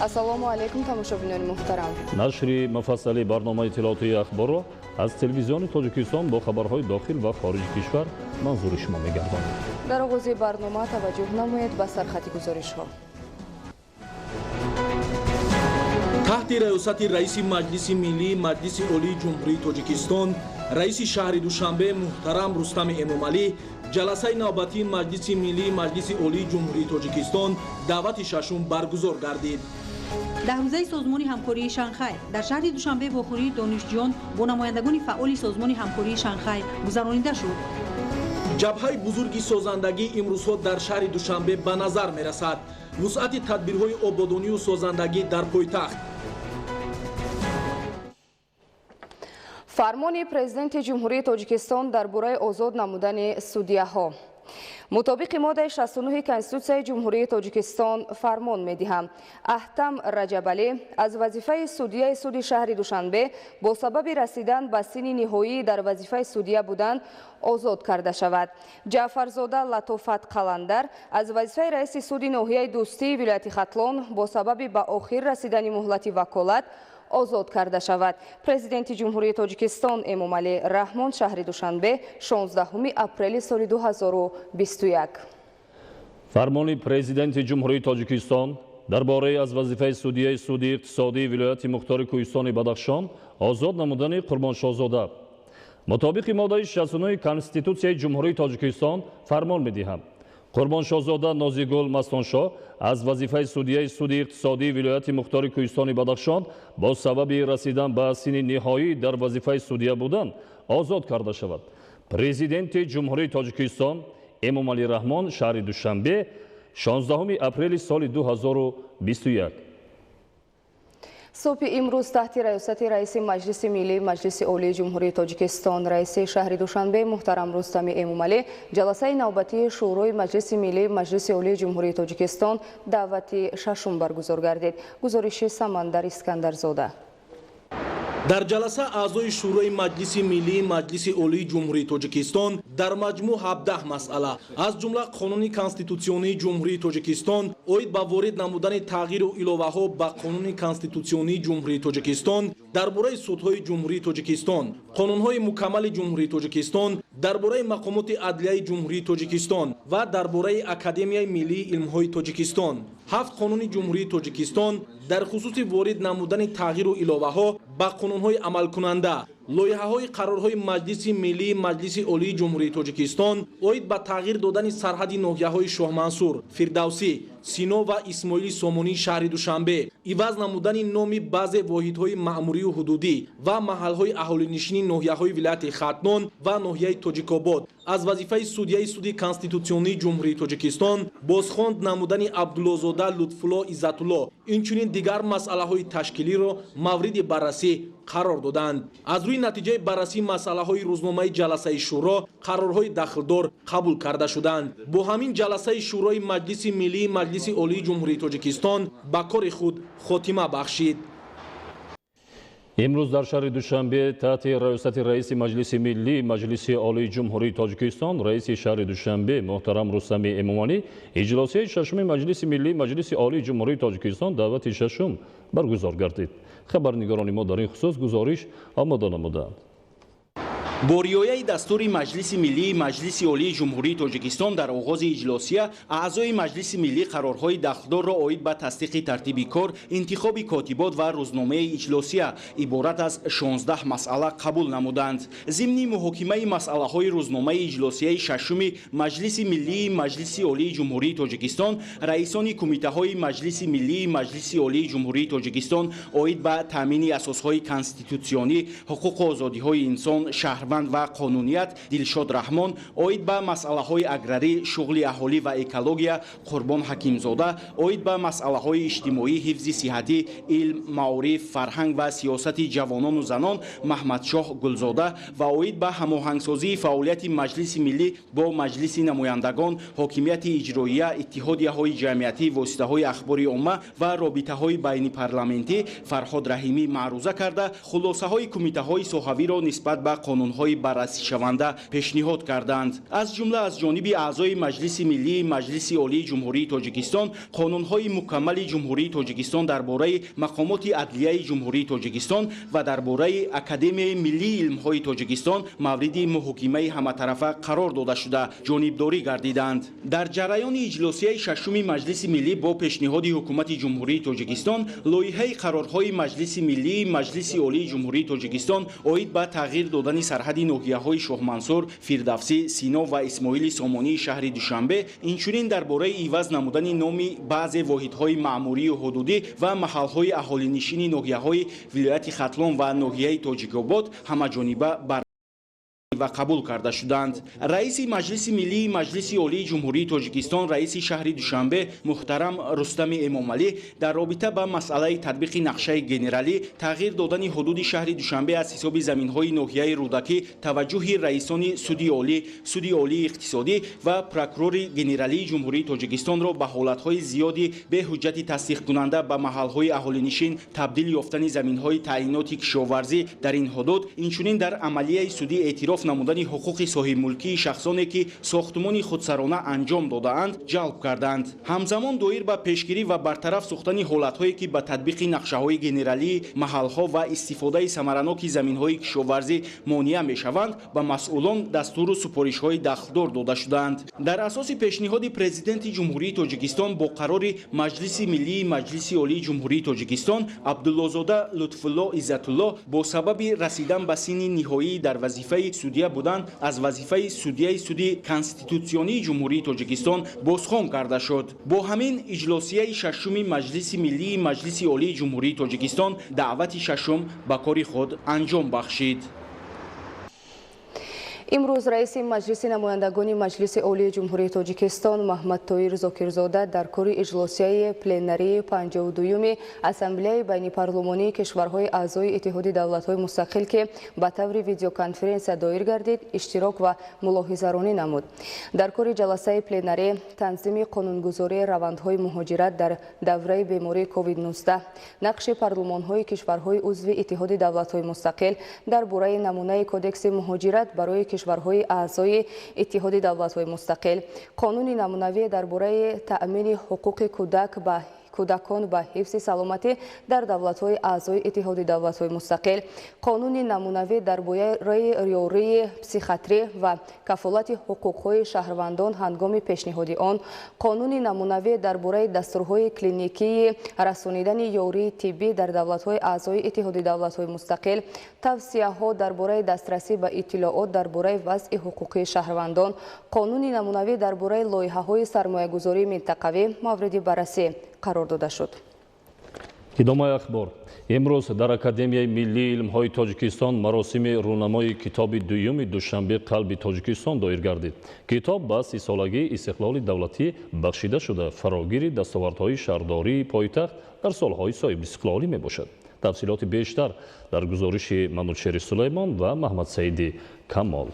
Ассалому алайкум, тамошобинони муҳтарам. Нашри муфассали барномаи иттилоотии Ахборро аз Телевизиони Тоҷикистон бо хабарҳои дохил ва хориҷи кишвар манзури шумо мегардонад. Дар оғози барнома таваҷҷӯҳ намоед ба сархати гузоришҳо. Таҳти раёсати раиси Маҷлиси Миллии Маҷлиси Олии Ҷумҳурии Тоҷикистон, раиси шаҳри Душанбе муҳтарам Рустами Эмомалӣ ҷаласаи навбатии Маҷлиси Миллии Маҷлиси Олии Ҷумҳурии Тоҷикистон даъвати шашум баргузор гардид. Дар ҳавзаи Созмони ҳамкории Шанхай дар шаҳри Душанбе вохӯрии донишҷӯён бо намояндагони фаъоли Созмони ҳамкории Шанхай гузаронида шуд. Ҷабҳаи бузурги созандагӣ имрӯзҳо дар шаҳри Душанбе ба назар мерасад. Вусъати тадбирҳои ободонию созандагӣ дар пойтахт. Фармони Президенти Ҷумҳурии Тоҷикистон дар бораи озод намудани судяҳо. Мутобиқи моддаи 69 Конститутсияи Ҷумҳурии Тоҷикистон фармон медиҳам: Аҳтам Раҷабалӣ аз вазифаи судияи суди шаҳри Душанбе бо сабаби расидан ба синни ниҳоӣ дар вазифаи судия будан озод карда шавад. Ҷаъфарзода Латофат Қаландар аз вазифаи раиси суди ноҳияи Дӯстии вилояти Хатлон бо сабаби ба охир расидани муҳлати ваколат озод карда шавад. Президенти Ҷумҳурии Тоҷикистон Эмомалӣ Раҳмон, шаҳри Душанбе, 16 апрели соли 2021. Фармони Президенти Ҷумҳурии Тоҷикистон дар бораи аз вазифаи судияи суди иқтисодии вилояти Мухтори Кӯҳистони Бадахшон озод намудани Қурбоншоҳзода. Мутобиқи моддаи 69 Конститутсияи Ҷумҳурии Тоҷикистон фармон медиҳам: Қурбоншоҳзода Нозигул Мастоншоҳ аз вазифаи судияи суди иқтисодии вилояти Мухтори Кӯҳистони Бадахшон бо сабаби расидан ба синни ниҳоӣ дар вазифаи судия будан озод карда шавад. Президенти Ҷумҳурии Тоҷикистон Эмомалӣ Раҳмон, шаҳри Душанбе, 16 апрели соли 2021. Субҳи имрӯз таҳти раёсати раиси Маҷлиси Миллии Маҷлиси Олии Ҷумҳурии Тоҷикистон, раиси шаҳри Душанбе муҳтарам Рустами Эмомалӣ ҷаласаи навбатии Шӯрои Маҷлиси Миллии Маҷлиси Олии Ҷумҳурии Тоҷикистон даъвати шашум баргузор гардид. Гузориши Самандар Искандарзода. Дар ҷаласа аъзои Шӯрои Маҷлиси Миллии Маҷлиси Олии Ҷумҳурии Тоҷикистон дар маҷмӯъ 17 масъала, аз ҷумла Қонуни Конститутсионии Ҷумҳурии Тоҷикистон оид ба ворид намудани тағйиру иловаҳо ба Қонуни Конститутсионии Ҷумҳурии Тоҷикистон дар бораи судҳои Ҷумҳурии Тоҷикистон, қонунҳои мукаммали Ҷумҳурии Тоҷикистон дар бораи мақомоти адлияи Ҷумҳурии Тоҷикистон ва дар бораи Академияи миллии илмҳои Тоҷикистон, 7 қонуни Ҷумҳурии Тоҷикистон дар хусуси ворид намудани тағйиру иловаҳо ба қонунҳои амалкунанда, лоиҳаҳои қарорҳои Маҷлиси Миллии Маҷлиси Олии Ҷумҳурии Тоҷикистон оид ба тағйир додани сарҳади ноҳияҳои Шоҳмансур, Фирдавсӣ, Сино ва Исмоили Сомонии шаҳри Душанбе, иваз намудани номи баъзе воҳидҳои маъмурию ҳудудӣ ва маҳалҳои аҳолинишини ноҳияҳои вилояти Хатлон ва ноҳияи Тоҷикобод, аз вазифаи судияи суди Конститутсионии Ҷумҳурии Тоҷикистон бозхонд намудани Абдуллозода Лутфулло Иззатулло, инчунин дигар масъалаҳои ташкилиро мавриди баррасӣ қарор доданд. Аз рӯи натиҷаи баррасии масъалаҳои рӯзномаи ҷаласаи шӯро қарорҳои дахлдор қабул карда шуданд. Бо ҳамин ҷаласаи Шӯрои Маҷлиси Миллии Маҷлиси Олии Ҷумҳурии Тоҷикистон ба кори худ хотима бахшид. Имрӯз дар шаҳри Душанбе таҳти раёсати раиси Маҷлиси Миллии Маҷлиси Олии Ҷумҳурии Тоҷикистон, раиси шаҳри Душанбе муҳтарам Рустами Эмомалӣ иҷлосияи шашуми Маҷлиси Миллии Маҷлиси Олии Ҷумҳурии Тоҷикистон даъвати шашум баргузор гардид. Хабарнигорони мо дар ин хусус гузориш омода намуданд. Бо риояи дастури Маҷлиси Миллии Маҷлиси Олии Ҷумҳурии Тоҷикистон дар оғози иҷлосия аъзои Маҷлиси Миллӣ қарорҳои дахлдорро оид ба тасдиқи тартиби кор, интихоби котибот ва рӯзномаи иҷлосия иборат аз 16 масъала қабул намуданд. Зимни муҳокимаи масъалаҳои рӯзномаи иҷлосияи шашуми Маҷлиси Миллии Маҷлиси Олии Ҷумҳурии Тоҷикистон раисони кумитаҳои Маҷлиси Миллии Маҷлиси Олии Ҷумҳурии Тоҷикистон оид ба таъмини асосҳои конститутсионӣ, ҳуқуқу озодиҳои инсон, шаҳрванд ва қонуният Дилшод Раҳмон, оид ба масъалаҳои аграрӣ, шуғли аҳолӣ ва экология Қурбон Ҳакимзода, оид ба масъалаҳои иҷтимоӣ, ҳифзи сиҳатӣ, илм, маориф, фарҳанг ва сиёсати ҷавонону занон Маҳмадшоҳ Гулзода ва оид ба ҳамоҳангсозии фаъолияти Маҷлиси Миллӣ бо Маҷлиси намояндагон, ҳокимияти иҷроия, иттиҳодияҳои ҷамъиятӣ, воситаҳои ахбори омма ва робитаҳои байнипарламентӣ Фарҳод Раҳимӣ маъруза карда, хулосаҳои кумитаҳои соҳавиро нисбат ба қонунҳои қонунҳои баррасишаванда пешниҳод карданд. Аз ҷумла аз ҷониби аъзои Маҷлиси Миллии Маҷлиси Олии Ҷумҳурии Тоҷикистон қонунҳои мукаммали Ҷумҳурии Тоҷикистон дар бораи мақомоти адлияи Ҷумҳурии Тоҷикистон ва дар бораи Академияи Миллии Илмҳои Тоҷикистон мавриди муҳокимаи ҳаматарафа қарор дода шуда ҷонибдорӣ гардиданд. Дар ҷараёни иҷлосияи шашуми Маҷлиси Миллӣ бо пешниҳоди Ҳукумати Ҷумҳурии Тоҷикистон лоиҳаи қарорҳои Маҷлиси Миллии Маҷлиси Олии Ҷумҳурии Тоҷикистон оид ба тағйир додани сарҳади ноҳияҳои Шоҳмансур, Фирдавсӣ, Сино ва Исмоили Сомонии шаҳри Душанбе, инчунин дар бораи иваз намудани номи баъзе воҳидҳои маъмурию ҳудудӣ ва маҳалҳои аҳолинишини ноҳияҳои вилояти Хатлон ва ноҳияи Тоҷикобод ҳамаҷониба бар ва қабул карда шуданд. Раиси Маҷлиси Миллии Маҷлиси Олии Ҷумҳурии Тоҷикистон, раиси шаҳри Душанбе муҳтарам Рустами Эмомалӣ дар робита ба масъалаи татбиқи нақшаи генералӣ тағйир додани ҳудуди шаҳри Душанбе аз ҳисоби заминҳои ноҳияи Рӯдакӣ таваҷҷӯҳи раисони Суди Олӣ, Суди Олии Иқтисодӣ ва прокурори генералии Ҷумҳурии Тоҷикистонро ба ҳолатҳои зиёди беҳуҷҷати тасдиқкунанда ба маҳалҳои аҳолинишин табдил ёфтани заминҳои таъиноти кишоварзӣ дар ин ҳудуд, инчунин дар амалияи судӣ эътироф намудани ҳуқуқи соҳибмулкии шахсоне ки сохтмони худсарона анҷом додаанд ҷалб карданд. Ҳамзамон доир ба пешгирӣ ва бартараф сохтани ҳолатҳое ки ба татбиқи нақшаҳои генералии маҳалҳо ва истифодаи самараноки заминҳои кишоварзӣ монеа мешаванд, ба масъулон дастуру супоришҳои дахлдор дода шуданд. Дар асоси пешниҳоди Президенти Ҷумҳурии Тоҷикистон бо қарори Маҷлиси Миллии Маҷлиси Олии Ҷумҳурии Тоҷикистон Абдуллозода Лутфулло Иззатулло бо сабаби расидан ба синни ниҳоии дар вазифаи судия будан аз вазифаи судияи Суди Конститутсионии Ҷумҳурии Тоҷикистон бозхон карда шуд. Бо ҳамин иҷлосияи шашуми Маҷлиси Миллии Маҷлиси Олии Ҷумҳурии Тоҷикистон даъвати шашум ба кори худ анҷом бахшид. Имрӯз раиси Маҷлиси намояндагони Маҷлиси Олии Ҷумҳурии Тоҷикистон Маҳмадтоир Зокирзода дар кори иҷлосияи пленарии 52-юми Ассамблеяи байнипарлумонии кишварҳои аъзои Иттиҳоди давлатҳои мустақил, ки ба таври видеоконференсия доир гардид, иштирок ва мулоҳизаронӣ намуд. Дар кори ҷаласаи пленарӣ танзими қонунгузории равандҳои муҳоҷират дар давраи бемории COVID-19, нақши парлумонҳои кишварҳои узви Иттиҳоди давлатҳои мустақил дар бораи намунаи кодекси муҳоҷират барои кишварҳои аъзои Иттиҳоди давлатҳои мустақил, қонуни намунавӣ дар бораи таъмини ҳуқуқи кӯдакон ба ҳифзи саломатӣ дар давлатҳои аъзои Иттиҳоди давлатҳои мустақил, қонуни намунавӣ дар бораи ёрии психиатрӣ ва кафолати ҳуқуқҳои шаҳрвандон ҳангоми пешниҳоди он, қонуни намунавӣ дар бораи дастурҳои клиникии расонидани ёрии тиббӣ дар давлатҳои аъзои Иттиҳоди давлатҳои мустақил, тавсияҳо дар бораи дастрасӣ ба иттилоот дар бораи вазъи ҳуқуқии шаҳрвандон, қонуни намунавӣ дар бораи лоиҳаҳои сармоягузории минтақавӣ мавриди баррасӣ қарор дода шуд. Идомаи ахбор. Имрӯз дар Академияи Миллии Илмҳои Тоҷикистон маросими рӯнамои китоби дуюми Душанбе қалби Тоҷикистон доир гардид. Китоб ба 30-солагии истиқлоли давлатӣ бахшида шуда, фарогири дастовардҳои шаҳрдории пойтахт дар солҳои соҳибистиқлолӣ мебошад. Тафсилоти бештар дар гузориши Манучери Сулаймон ва Маҳмадсаиди Камол.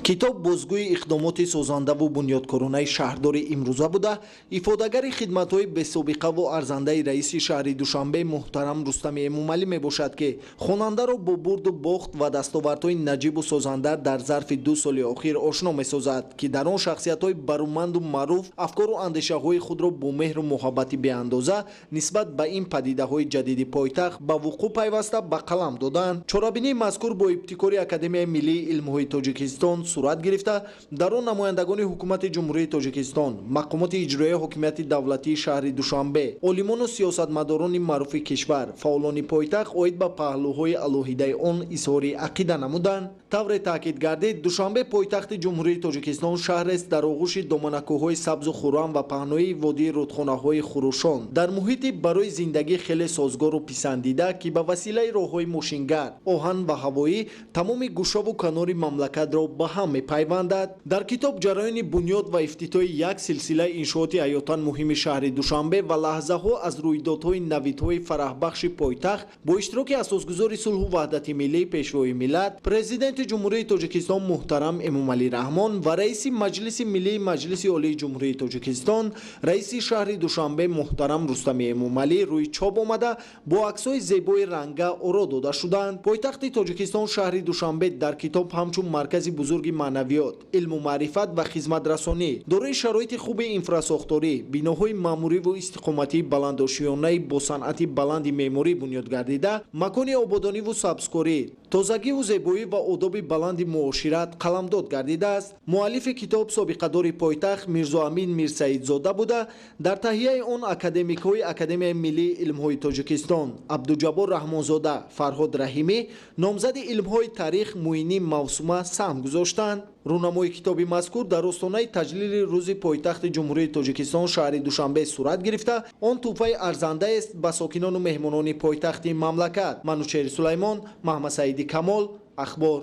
Китоб бозгӯи иқдомоти созандаву бунёдкоронаи шаҳрдори имрӯза буда, ифодагари хидматҳои бесобиқаву арзандаи раиси шаҳри Душанбе муҳтарам Рустами Эмомалӣ мебошад, ки хонандаро бо бурду бохт ва дастовардҳои наҷибу созанда дар зарфи 2 соли охир ошно месозад, ки дар он шахсиятҳои баруманду маъруф афкору андешаҳои худро бо меҳру муҳаббати беандоза нисбат ба ин падидаҳои ҷадиди пойтахт ба вуқӯъ пайваста ба қалам доданд. Чорабинии мазкур бо ибтикори Академияи Миллии Илмҳои Тоҷикистон сурат гирифта, дар он намояндагони ҳукумати Ҷумҳурии Тоҷикистон, мақомоти иҷроияи ҳокимияти давлатии шаҳри Душанбе, олимону сиёсатмадорони маъруфи кишвар, фаъолони пойтахт оид ба паҳлӯҳои алоҳидаи он изҳори ақида намуданд. Тавре таъкид гардид, Душанбе пойтахти Ҷумҳурии Тоҷикистон шаҳрест дар оғӯши доманакӯҳҳои сабзу хуррам ва паҳноии водии рудхонаҳои хурӯшон, дар муҳити барои зиндагӣ хеле созгору писандида, ки ба василаи роҳҳои мошингард, оҳан ва ҳавоӣ тамоми гӯшаву канори мамлакатро ба ба ҳам мепайвандад. Дар китоб ҷараёни бунёд ва ифтитоҳи як силсилаи иншооти ҳаётан муҳими шаҳри Душанбе ва лаҳзаҳо аз рӯйдодҳои навидҳои фараҳбахши пойтахт бо иштироки асосгузори сулҳу ваҳдати миллӣ, Пешвои миллат, Президенти Ҷумҳурии Тоҷикистон муҳтарам Эмомалӣ Раҳмон ва раиси Маҷлиси Миллии Маҷлиси Олии Ҷумҳурии Тоҷикистон, раиси шаҳри Душанбе муҳтарам Рустами Эмомалӣ рӯи чоп омада, бо аксҳои зебои ранга оро дода шуданд. Пойтахти Тоҷикистон шаҳри Душанбе дар китоб ҳамчун маркази бузурги маънавиёт, илму маърифат ва хизматрасонӣ, дорои шароити хуби инфрасохторӣ, биноҳои маъмуриву истиқоматии баландошёнаи бо санъати баланди меъморӣ бунёд гардида, макони ободониву сабзкорӣ, тозагиву зебоӣ ва одоби баланди муошират қаламдод гардидааст. Муаллифи китоб собиқадори пойтахт Мирзоамин Мирсаидзода буда, дар таҳияи он академикҳои Академияи миллии илмҳои Тоҷикистон Абдуҷаббор Раҳмонзода, Фарҳод Раҳимӣ, номзади илмҳои таърих Муинӣ Мавсума саҳм гузоштанд. Рӯнамои китоби мазкур дар остонаи таҷлили рӯзи пойтахти Ҷумҳурии Тоҷикистон шаҳри Душанбе сурат гирифта, он тӯҳфаи арзандаест ба сокинону меҳмонони пойтахти мамлакат. Манучеҳри Сулаймон, Маҳмадсаиди Камол, Ахбор.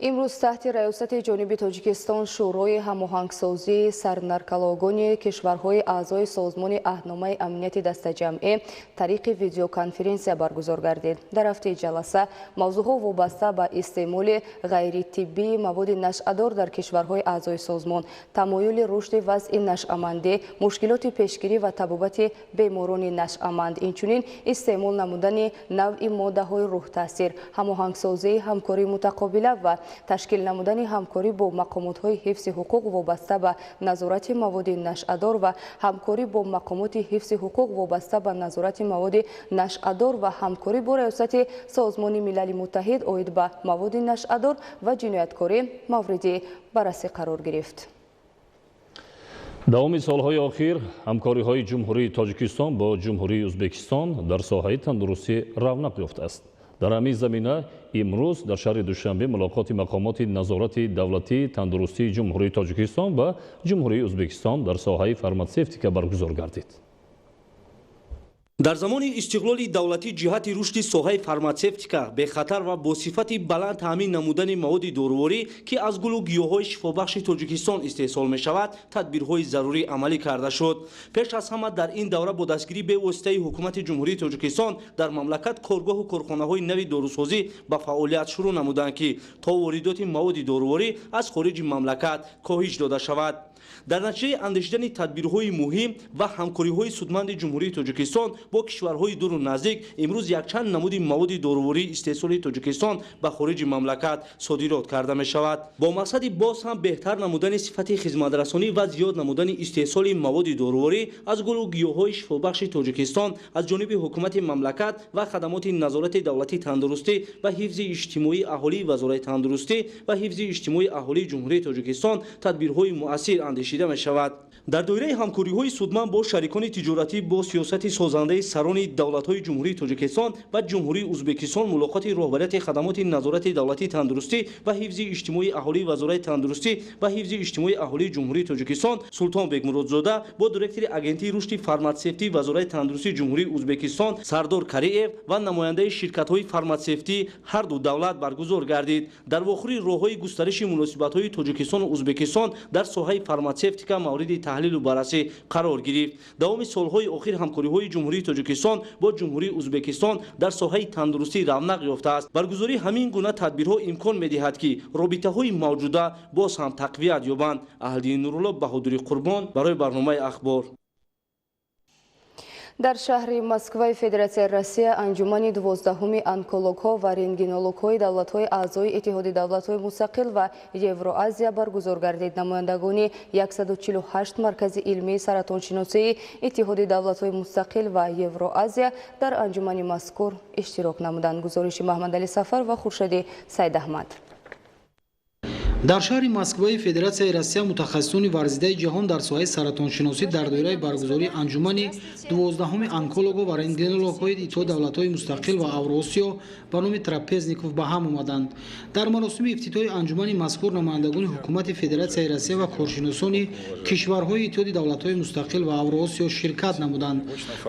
Имрӯз таҳти раёсати ҷониби Тоҷикистон Шӯрои ҳамоҳангсозии сарнаркологони кишварҳои аъзои Созмони аҳдномаи амнияти дастаҷамъӣ тариқи видеоконференсия баргузор гардид. Дар ҳафтаи ҷаласа мавзӯъҳо вобаста ба истеъмоли ғайритиббии маводи нашъадор дар кишварҳои аъзои созмон, тамоюли рушди вазъи нашъамандӣ, мушкилоти пешгирӣ ва табобати беморони нашъаманд, инчунин истеъмол намудани навъи моддаҳои рӯҳтаъсир, ҳамоҳангсозии ҳамкории мутақобила ва ташкил намудани ҳамкорӣ бо мақомотҳои ҳифзи ҳуқуқ вобаста ба назорати маводи нашъадор ва ҳамкорӣ бо мақомоти ҳифзи ҳуқуқ вобаста ба назорати маводи нашъадор ва ҳамкорӣ бо раёсати Созмони Милали Муттаҳид оид ба маводи нашъадор ва ҷинояткорӣ мавриди баррасӣ қарор гирифт. Давоми солҳои охир ҳамкориҳои Ҷумҳурии Тоҷикистон бо Ҷумҳурии Ӯзбекистон дар соҳаи тандурустӣ равнақ ёфтааст. Дар ҳамин замина имрӯз дар шаҳри Душанбе мулоқоти мақомоти назорати давлатии тандурустии Ҷумҳурии Тоҷикистон ва Ҷумҳурии Ӯзбекистон дар соҳаи фарматсевтика баргузор гардид. Дар замони истиқлоли давлатӣ ҷиҳати рушди соҳаи фарматсевтика бехатар ва бо сифати баланд таъмин намудани маводи доруворӣ, ки аз гулу гиёҳҳои шифобахши Тоҷикистон истеҳсол мешавад, тадбирҳои зарурӣ амалӣ карда шуд. Пеш аз ҳама дар ин давра бо дастгирии бевоситаи ҳукумати Ҷумҳурии Тоҷикистон дар мамлакат коргоҳу корхонаҳои нави дорусозӣ ба фаъолият шурӯъ намуданд, ки то воридоти маводи доруворӣ аз хориҷи мамлакат коҳиш дода шавад. Дар натиҷаи андешидани тадбирҳои муҳим ва ҳамкориҳои судманди Ҷумҳурии Тоҷикистон бо кишварҳои дуру наздик, имрӯз якчанд намуди маводи дорувории истеҳсоли Тоҷикистон ба хориҷи мамлакат содирот карда мешавад. Бо мақсади боз ҳам беҳтар намудани сифати хизматрасонӣ ва зиёд намудани истеҳсоли маводи доруворӣ аз гулу гиёҳҳои шифобахши Тоҷикистон аз ҷониби ҳукумати мамлакат ва хадамоти назорати давлатии тандурустӣ ва ҳифзи иҷтимоии аҳолии Вазорати тандурустӣ ва ҳифзи иҷтимоии аҳолии Ҷумҳурии Тоҷикистон тадбирҳои муассир андешида мешавад. Дар доираи ҳамкориҳои судманд бо шарикони тиҷоратӣ бо сиёсати созандаи сарони давлатҳои Ҷумҳурии Тоҷикистон ва Ҷумҳурии Ӯзбекистон мулоқоти роҳбарияти хадамоти назорати давлатии тандурустӣ ва ҳифзи иҷтимоии аҳолии Вазорати тандурустӣ ва ҳифзи иҷтимоии аҳолии Ҷумҳурии Тоҷикистон Султон Бекмуродзода бо директори Агентии рушди фарматсевтии Вазорати тандурустии Ҷумҳурии Ӯзбекистон Сардор Кариев ва намояндаи ширкатҳои фарматсевтии ҳар ду давлат баргузор гардид. Дар вохӯри роҳҳои густариши муносибатҳои Тоҷикистону Ӯзбекистон дар соҳаи фарматсевтика мавриди таҳлилу баррасӣ қарор гирифт. Давоми солҳои охир ҳамкориҳои Ҷумҳурии Тоҷикистон бо Ҷумҳурии Ӯзбекистон дар соҳаи тандурустӣ равнақ ёфтааст. Баргузории ҳамин гуна тадбирҳо имкон медиҳад, ки робитаҳои мавҷуда боз ҳам тақвият ёбанд. Аҳлиддин Нурулло, Баҳодури Қурбон барои барномаи Ахбор. Дар шаҳри Москваи Федератсияи Россия анҷумани 12-уми онкологҳо ва рентгенологҳои давлатҳои аъзои Иттиҳоди давлатҳои мустақил ва Евроазия баргузор гардид. Намояндагони 148 маркази илмии саратоншиносии Иттиҳоди давлатҳои мустақил ва Евроазия дар анҷумани мазкур иштирок намуданд. Гузориши Маҳмадалӣ Сафар ва Хуршеди Сайдаҳмад. Дар шаҳри Москваи Федератсияи Россия мутахассисони варзидаи ҷаҳон дар соҳаи саратоншиносӣ дар доираи баргузории анҷумани 12-уми онкологҳо ва рентгенологҳои Иттиҳоди давлатҳои мустақил ва Авроосиё ба номи Трапезников ба ҳам омаданд. Дар маросими ифтитоҳи анҷумани мазкур намояндагони ҳукумати Федератсияи Россия ва коршиносони кишварҳои Иттиҳоди давлатҳои мустақил ва Авроосиё ширкат намуданд.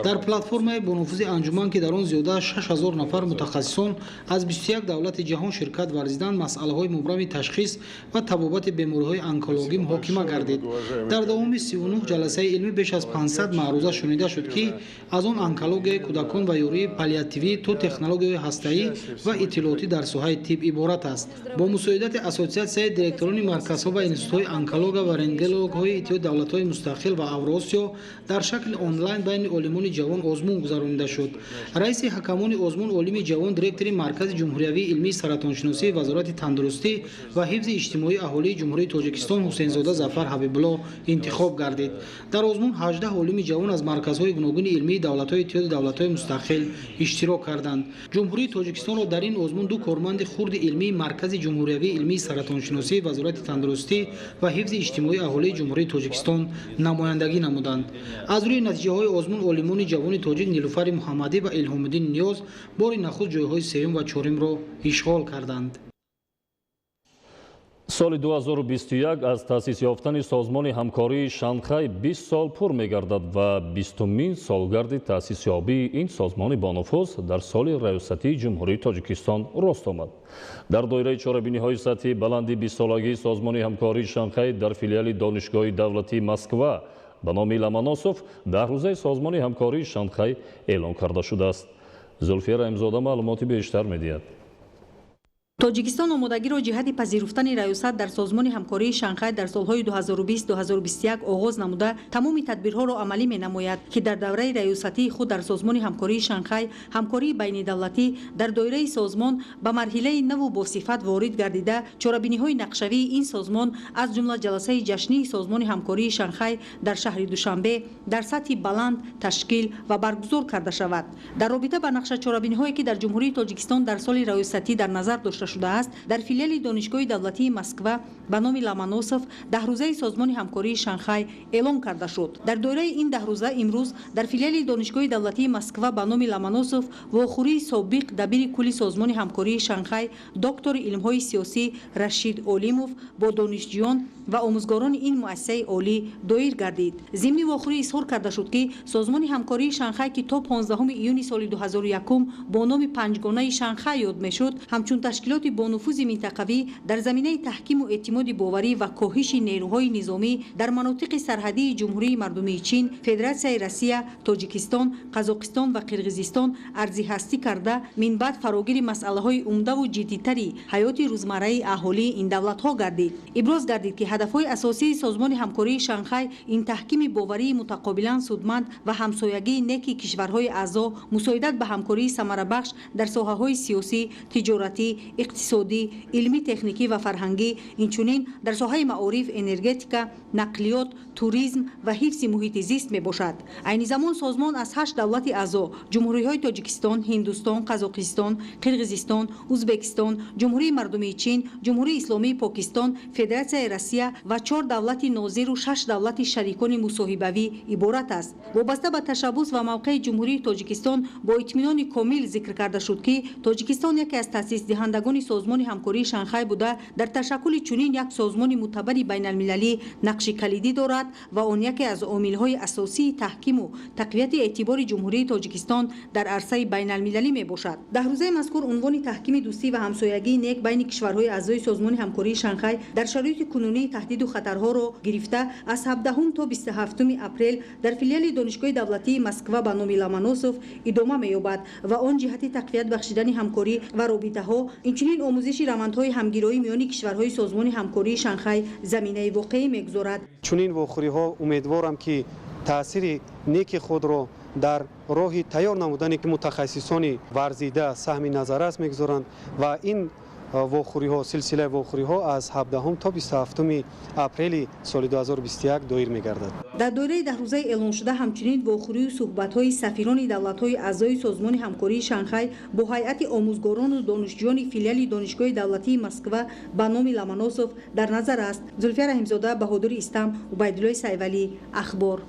Дар платформаи бонуфузи анҷуман, ки дар он зиёда аз 6000 нафар мутахассисон аз 21 давлати ҷаҳон ширкат варзиданд, масъалаҳои мубрами ташхис ва табобати бемориҳои онкологӣ муҳокима гардид. Дар давоми 39 ҷаласаи илмӣ беш аз 500 маъруза шунида шуд, ки аз он онкологияи кӯдакон ва ёрии паллиативӣ то технологияҳои ҳастаӣ ва иттилоотӣ дар соҳаи тиб иборат аст. Бо мусоидати Ассотсиатсияи директорони марказҳо ва институтҳои онкология ва рентгенологҳои Иттиҳоди давлатҳои мустақил ва Авроосиё дар шакли онлайн байни олимони ҷавон озмун гузаронида шуд. Раиси ҳакамони озмун олими ҷавон, директори Маркази ҷумҳуриявии илмии саратоншиносии Вазорати тандурустӣ ва ҳифзи иҷтимоии аҳолии Ҷумҳурии Тоҷикистон Ҳусейнзода Зафар Ҳабибулло интихоб гардид. Дар озмун 18 олими ҷавон аз марказҳои гуногуни илмии давлатҳои Иттиҳоди давлатҳои мустақил иштирок карданд. Ҷумҳурии Тоҷикистонро дар ин озмун ду корманди хурди илмии Маркази ҷумҳуриявии илмии саратоншиносии Вазорати тандурустӣ ва ҳифзи иҷтимоии аҳолии Ҷумҳурии Тоҷикистон намояндагӣ намуданд. Аз рӯи натиҷаҳои озмун олимони ҷавони тоҷик Нилуфари Муҳаммадӣ ва Илҳомиддин Ниёз бори нахуст ҷойҳои сеюм ва чорумро ишғол карданд. Соли 2021 аз таъсис ёфтани созмони ҳамкории Шанхай 20 сол пур мегардад ва 20-умин солгарди таъсисёбии ин созмони бонуфуз дар соли раёсатии Ҷумҳурии Тоҷикистон рост омад. Дар доираи чорабиниҳои сатҳи баланди 20-солагии созмони ҳамкории Шанхай дар филиали Донишгоҳи давлатии Москва ба номи Ломоносов 10 рӯзаи созмони ҳамкории Шанхай эълон карда шудааст. Зулфия Раҳимзода маълумоти бештар медиҳад. Тоҷикистон омодагиро ҷиҳати пазируфтани раёсат дар созмони ҳамкории Шанхай дар солҳои 2020-2021 оғоз намуда, тамоми тадбирҳоро амалӣ менамояд, ки дар давраи раёсатии худ дар созмони ҳамкории Шанхай ҳамкории байнидавлатӣ дар доираи созмон ба марҳилаи наву босифат ворид гардида, чорабиниҳои нақшавии ин созмон, аз ҷумла ҷаласаи ҷашнии созмони ҳамкории Шанхай дар шаҳри Душанбе дар сатҳи баланд ташкил ва баргузор карда шавад. Дар робита ба нақша чорабиниҳое, ки дар Ҷумҳурии Тоҷикистон дар соли раёсатӣ дар назар дошта шудааст, дар филиали Донишгоҳи давлатии Москва ба номи Ломоносов 10 рӯзаи созмони ҳамкории Шанхай эълон карда шуд. Дар доираи ин 10 рӯза имрӯз дар филиали Донишгоҳи давлатии Москва ба номи Ломоносов вохӯрии собиқ дабири кулли созмони ҳамкории Шанхай, доктори илмҳои сиёсӣ Рашид Олимов бо донишҷӯён ва омӯзгорони ин муассисаи олӣ доир гардид. Зимни вохӯрӣ изҳор карда шуд, ки созмони ҳамкории Шанхай, ки то 15 июни соли 2001 бо номи Панҷгонаи Шанхай ёд мешуд, ҳамчун ташкилоти бонуфузи минтақавӣ дар заминаи таҳкиму эътимоди боварӣ ва коҳиши нерӯҳои низомӣ дар манотиқи сарҳадии Ҷумҳурии Мардумии Чин, Федератсияи Россия, Тоҷикистон, Қазоқистон ва Қирғизистон арзи ҳастӣ карда, минбаъд фарогири масъалаҳои умдаву ҷиддитари ҳаёти рӯзмарраи аҳолии ин давлатҳо гардид. Иброз гардид, ки ҳадафҳои асосии созмони ҳамкории Шанхай ин таҳкими боварии мутақобилан судманд ва ҳамсоягии неки кишварҳои аъзо, мусоидат ба ҳамкории самарабахш дар соҳаҳои сиёсӣ, тиҷоратӣ, иқтисодӣ, илмӣ, техникӣ ва фарҳангӣ, инчунин дар соҳаи маориф, энергетика, нақлиёт, туризм ва ҳифзи муҳити зист мебошад. Айни замон созмон аз ҳашт давлати аъзо: Ҷумҳуриҳои Тоҷикистон, Ҳиндустон, Қазоқистон, Қирғизистон, Узбекистон, Ҷумҳурии Мардумии Чин, Ҷумҳурии Исломии Покистон, Федератсияи Россия ва чор давлати нозиру шаш давлати шарикони мусоҳибавӣ иборат аст. Вобаста ба ташаббус ва мавқеи Ҷумҳурии Тоҷикистон бо итминони комил зикр карда шуд, ки Тоҷикистон яке аз таъсисдиҳандагони созмони ҳамкории Шанхай буда, дар ташаккули чунин як созмони мӯътабари байналмилалӣ нақши калидӣ дорад ва он яке аз омилҳои асосии таҳкиму тақвияти эътибори Ҷумҳурии Тоҷикистон дар арсаи байналмилалӣ мебошад. 10 рӯзаи мазкур унвони таҳкими дӯстӣ ва ҳамсоягии нек байни кишварҳои аъзои созмони ҳамкории Шанхай дар шароити кунунии таҳдиду хатарҳоро гирифта, аз 17 то 27 апрел дар филиали Донишгоҳи давлатии Москва ба номи Ломоносов идома меёбад ва он ҷиҳати тақвият бахшидани ҳамкорӣ ва робитаҳо, инчунин омӯзиши равандҳои ҳамгироӣ миёни кишварҳои созмони ҳамкории Шанхай заминаи воқеӣ мегузорад. Чунин вохӯриҳо умедворам, ки таъсири неки худро дар роҳи тайёр намудани мутахассисони варзида саҳми назаррас мегузоранд ва ин вохӯриҳо, силсилаи вохӯриҳо аз 17 то 27 апрели соли 2021 доир мегардад. Дар доираи даҳрӯзаи эълоншуда ҳамчунин вохӯрию суҳбатҳои сафирони давлатҳои аъзои Созмони ҳамкории Шанхай бо ҳайати омӯзгорону донишҷӯёни филиали Донишгоҳи давлатии Москва ба номи Ломоносов дар назар аст. Зулфия Раҳимзода, Баҳодури Истам, Убайдуллои Сайвалӣ, Ахбор.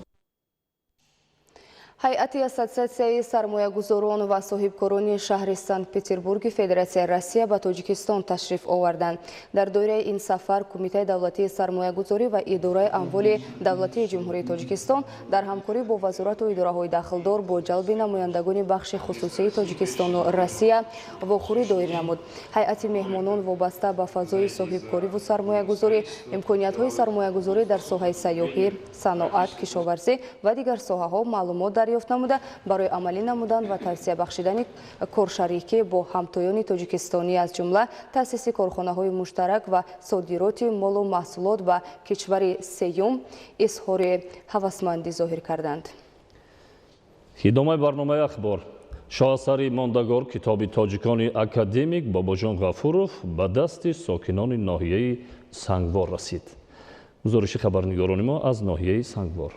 Ҳайати Ассотсиатсияи сармоягузорон ва соҳибкорони шаҳри Санкт-Петербурги Федератсияи Россия ба Тоҷикистон ташриф оварданд. Дар доираи ин сафар Кумитаи давлатии сармоягузорӣ ва идораи амволи давлатии Ҷумҳурии Тоҷикистон дар ҳамкорӣ бо вазорату идораҳои дахлдор бо ҷалби намояндагони бахши хусусии Тоҷикистону Россия вохӯрӣ доир намуд. Ҳайати меҳмонон вобаста ба фазои соҳибкориву сармоягузорӣ, имкониятҳои сармоягузорӣ дар соҳаи сайёҳӣ, саноат, кишоварзӣ ва дигар соҳаҳо маълумот дарёфт намуда, барои амалӣ намудан ва тавсия бахшидани коршарикӣ бо ҳамтоёни тоҷикистонӣ, аз ҷумла таъсиси корхонаҳои муштарак ва содироти молу маҳсулот ба кишвари сеюм изҳори ҳавасмандӣ зоҳир карданд. Идомаи барномаи Ахбор. Шоҳасари мондагор китоби тоҷикони академик Бобоҷон Ғафуров ба дасти сокинони ноҳияи Сангвор расид. Гузориши хабарнигорони мо аз ноҳияи Сангвор.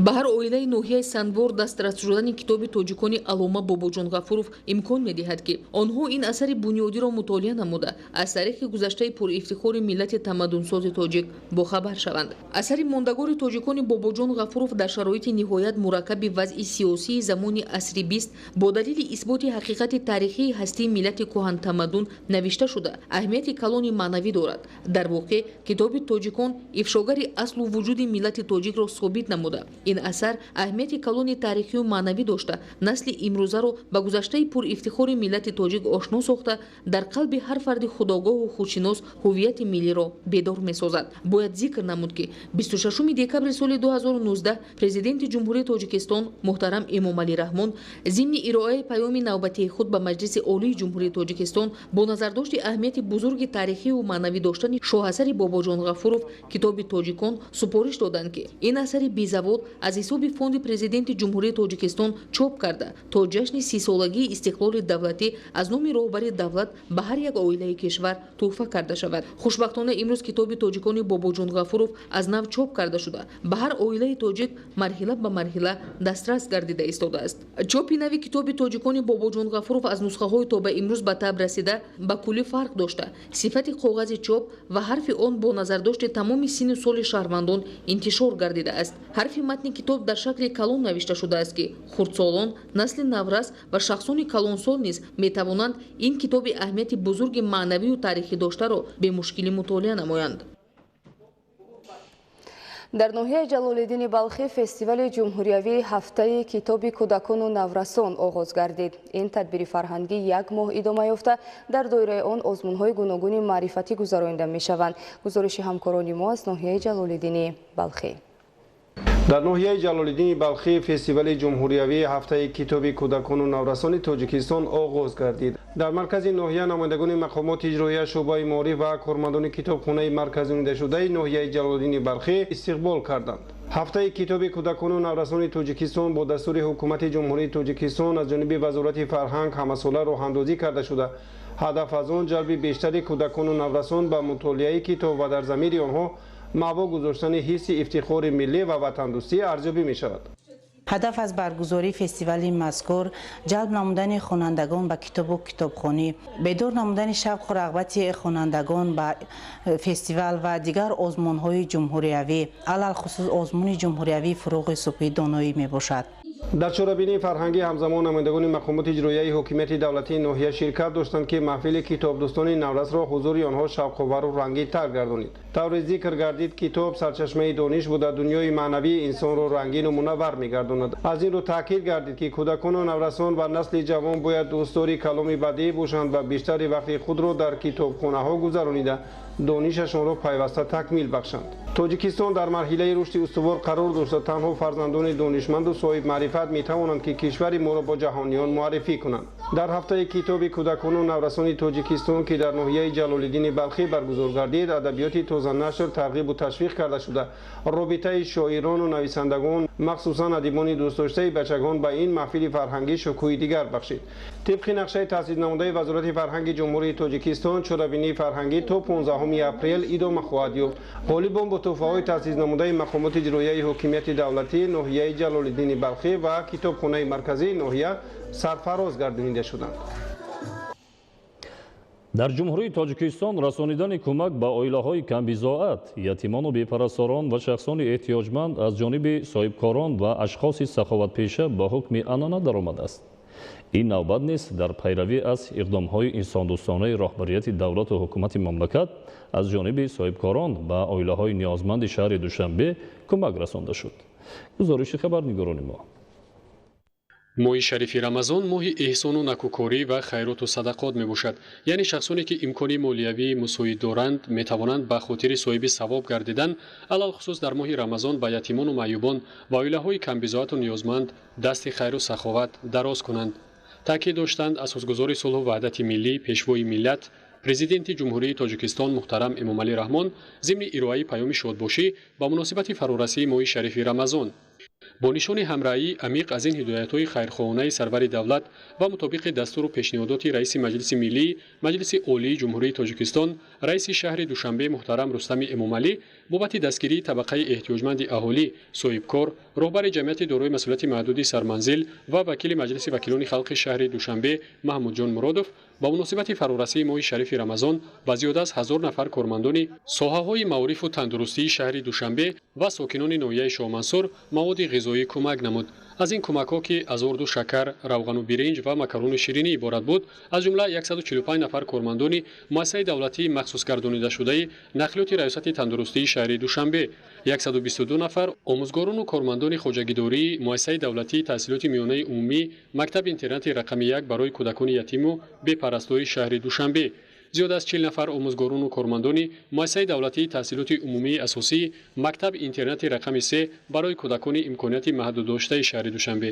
Ба ҳар оилаи ноҳияи Сангвор дастрас шудани китоби тоҷикони аллома Бобоҷон Ғафуров имкон медиҳад, ки онҳо ин асари бунёдиро мутолиа намуда, аз таърихи гузаштаи пурифтихори миллати тамаддунсози тоҷик бохабар шаванд. Асари мондагори тоҷикони Бобоҷон Ғафуров дар шароити ниҳоят мураккаби вазъи сиёсии замони асри бист бо далели исботи ҳақиқати таърихии ҳастии миллати кӯҳантамаддун навишта шуда, аҳамияти калони маънавӣ дорад. Дар воқеъ, китоби тоҷикон ифшогари аслу вуҷуди миллати тоҷикро собит намуда, ин асар аҳамияти калони таърихию маънавӣ дошта, насли имрӯзаро ба гузаштаи пурифтихори миллати тоҷик ошно сохта, дар қалби ҳар фарди худогоҳу худшинос ҳуввияти миллиро бедор месозад. Бояд зикр намуд, ки 26 декабри соли 2019 Президенти Ҷумҳурии Тоҷикистон муҳтарам Эмомалӣ Раҳмон зимни ироаи паёми навбатии худ ба Маҷлиси Олии Ҷумҳурии Тоҷикистон бо назардошти аҳамияти бузурги таърихию маънавӣ доштани шоҳасари Бобоҷон Ғафуров китоби тоҷикон супориш доданд, ки ин асари безавол аз ҳисоби фонди Президенти Ҷумҳурии Тоҷикистон чоп карда, то ҷашни 30-солагии истиқлоли давлатӣ аз номи роҳбари давлат ба ҳар як оилаи кишвар тӯҳфа карда шавад. Хушбахтона, имрӯз китоби тоҷикони Бобоҷон Ғафуров аз нав чоп карда шуда, ба ҳар оилаи тоҷик марҳила ба марҳила дастрас гардида истодааст. Чопи нави китоби тоҷикони Бобоҷон Ғафуров аз нусхаҳои то ба имрӯз ба таб расида ба куллӣ фарқ дошта, сифати коғази чоп ва ҳарфи он бо назардошти тамоми синну соли шаҳрвандон интишор гардидааст. Ҳарфи матни китоб дар шакли калон навишта шудааст, ки хурдсолон, насли наврас ва шахсони калонсол низ метавонанд ин китоби аҳамияти бузурги маънавию таърихӣ доштаро бемушкилӣ мутолиа намоянд. Дар ноҳияи Ҷалолиддини Балхӣ фестивали ҷумҳуриявии ҳафтаи китоби кӯдакону наврасон оғоз гардид. Ин тадбири фарҳангӣ як моҳ идома ёфта, дар доираи он озмунҳои гуногуни маърифатӣ гузаронида мешаванд. Гузориши ҳамкорони мо аз ноҳияи Ҷалолиддини Балхӣ. Дар ноҳияи Ҷалолиддини Балхӣ фестивали ҷумҳуриявии ҳафтаи китоби кӯдакону наврасони Тоҷикистон оғоз гардид. Дар маркази ноҳия намояндагони мақомоти иҷроия, шӯъбаи маориф ва кормандони китобхонаи марказонидашудаи ноҳияи Ҷалолиддини Балхӣ истиқбол карданд. Ҳафтаи китоби кӯдакону наврасони Тоҷикистон бо дастури ҳукумати Ҷумҳурии Тоҷикистон аз ҷониби Вазорати фарҳанг ҳамасола роҳандозӣ карда шуда, ҳадаф аз он ҷалби бештари кӯдакону наврасон ба мутолиаи китоб ва дар замири онҳо маъво гузоштани ҳисси ифтихори миллӣ ва ватандӯстӣ арзёбӣ мешавад. Ҳадаф аз баргузории фестивали мазкур ҷалб намудани хонандагон ба китобу китобхонӣ, бедор намудани шавқу рағбати хонандагон ба фестивал ва дигар озмунҳои ҷумҳуриявӣ, алалхусус озмуни ҷумҳуриявии Фуруғи субҳи доноӣ мебошад. Дар чорабинии фарҳангӣ ҳамзамон намояндагони мақомоти иҷроияи ҳокимияти давлатии ноҳия ширкат доштанд, ки маҳфили китобдӯстони наврасро ҳузури онҳо шавқовару рангинтар гардонид. Тавре зикр гардид, китоб сарчашмаи дониш буда, дунёи маънавии инсонро рангину мунаввар мегардонад. Аз ин рӯ таъкид гардид, ки кӯдакону наврасон ва насли ҷавон бояд дӯстдори каломи бадеӣ бошанд ва бештари вақти худро дар китобхонаҳо гузаронида, донишашонро пайваста такмил бахшанд. Тоҷикистон дар марҳилаи рушди устувор қарор дошта, танҳо фарзандони донишманду соҳибмаърифат метавонанд, ки кишвари моро бо ҷаҳониён муаррифӣ кунанд. Дар ҳафтаи китоби кӯдакону наврасони Тоҷикистон, ки дар ноҳияи Ҷалолиддини Балхӣ баргузор гардид, адабиёти тозанашр тарғибу ташвиқ карда шуда, робитаи шоирону нависандагон, махсусан адибони дӯстдоштаи бачагон ба ин маҳфили фарҳангӣ шукӯҳи дигар бахшид. Тибқи нақшаи таъсиснамудаи Вазорати фарҳанги Ҷумҳурии Тоҷикистон, чорабинии фарҳангӣ то 15 апрел идома хоҳад ёфт. Ғолибон бо туҳфаҳои таъсиснамудаи мақомоти иҷроияи ҳокимияти давлатии ноҳияи Ҷалолиддини Балхӣ ва китобхонаи марказии ноҳия сарфароз гардонида шуданд. Дар Ҷумҳурии Тоҷикистон расонидани кӯмак ба оилаҳои камбизоат, ятимону бепарасторон ва шахсони эҳтиёҷманд аз ҷониби соҳибкорон ва ашхоси саховатпеша ба ҳукми анъана даромадааст. Ин навбат низ дар пайравӣ аз иқдомҳои инсондӯстонаи роҳбарияти давлату ҳукумати мамлакат аз ҷониби соҳибкорон ба оилаҳои ниёзманди шаҳри Душанбе кӯмак расонда шуд. Гузориши хабарнигорони мо. Моҳи шарифи Рамазон моҳи эҳсону накӯкорӣ ва хайроту садақот мебошад. Яъне шахсоне ки имкони молиявии мусоид доранд, метавонанд ба хотири соҳиби савоб гардидан, алалхусус дар моҳи Рамазон ба ятимону маъюбон ва оилаҳои камбизоату ниёзманд дасти хайру саховат дароз кунанд. Таъкид доштанд асосгузори сулҳу ваҳдати миллӣ, пешвои миллат, Президенти Ҷумҳурии Тоҷикистон муҳтарам Эмомалӣ Раҳмон зимни ироаи паёми шодбошӣ ба муносибати фарорасии моҳи шарифи Рамазон. Бо нишони ҳамраҳии амиқ аз ин ҳидоятҳои хайрхоҳонаи сарвари давлат ва мутобиқи дастуру пешниҳодоти раиси Маҷлиси Миллӣ, Маҷлиси Олии Ҷумҳурии Тоҷикистон, раиси шаҳри Душанбе муҳтарам Рустами Эмомалӣ бобати дастгирии табақаи эҳтиёҷманди аҳолӣ, соҳибкор, роҳбари ҷамъияти дорои масъулияти маҳдуди Сарманзил ва вакили Маҷлиси вакилони халқи шаҳри Душанбе Маҳмудҷон Муродов ба муносибати фарорасии моҳи шарифи Рамазон ба зиёда аз 1000 нафар кормандони соҳаҳои маорифу тандурустии шаҳри Душанбе ва сокинони ноҳияи Шоҳмансур маводи ғизоӣ кӯмак намуд. Аз ин кӯмакҳо, ки аз орду шакар, равғану биринҷ ва макарону ширинӣ иборат буд, аз ҷумла 145 нафар кормандони муассисаи давлатии махсусгардонидашудаи нақлиёти раёсати тандурустии шаҳри Душанбе, 122 нафар омӯзгорону кормандони хоҷагидории муассисаи давлатии таҳсилоти миёнаи умумӣ, мактаби интернати рақами 1 барои кӯдакони ятиму бепарастори шаҳри Душанбе, зиёд аз 40 нафар омӯзгорону кормандони муассисаи давлатии таҳсилоти умумии асосӣ, мактаби интернати рақами 3 барои кӯдакони имконияти маҳдуддоштаи шаҳри Душанбе,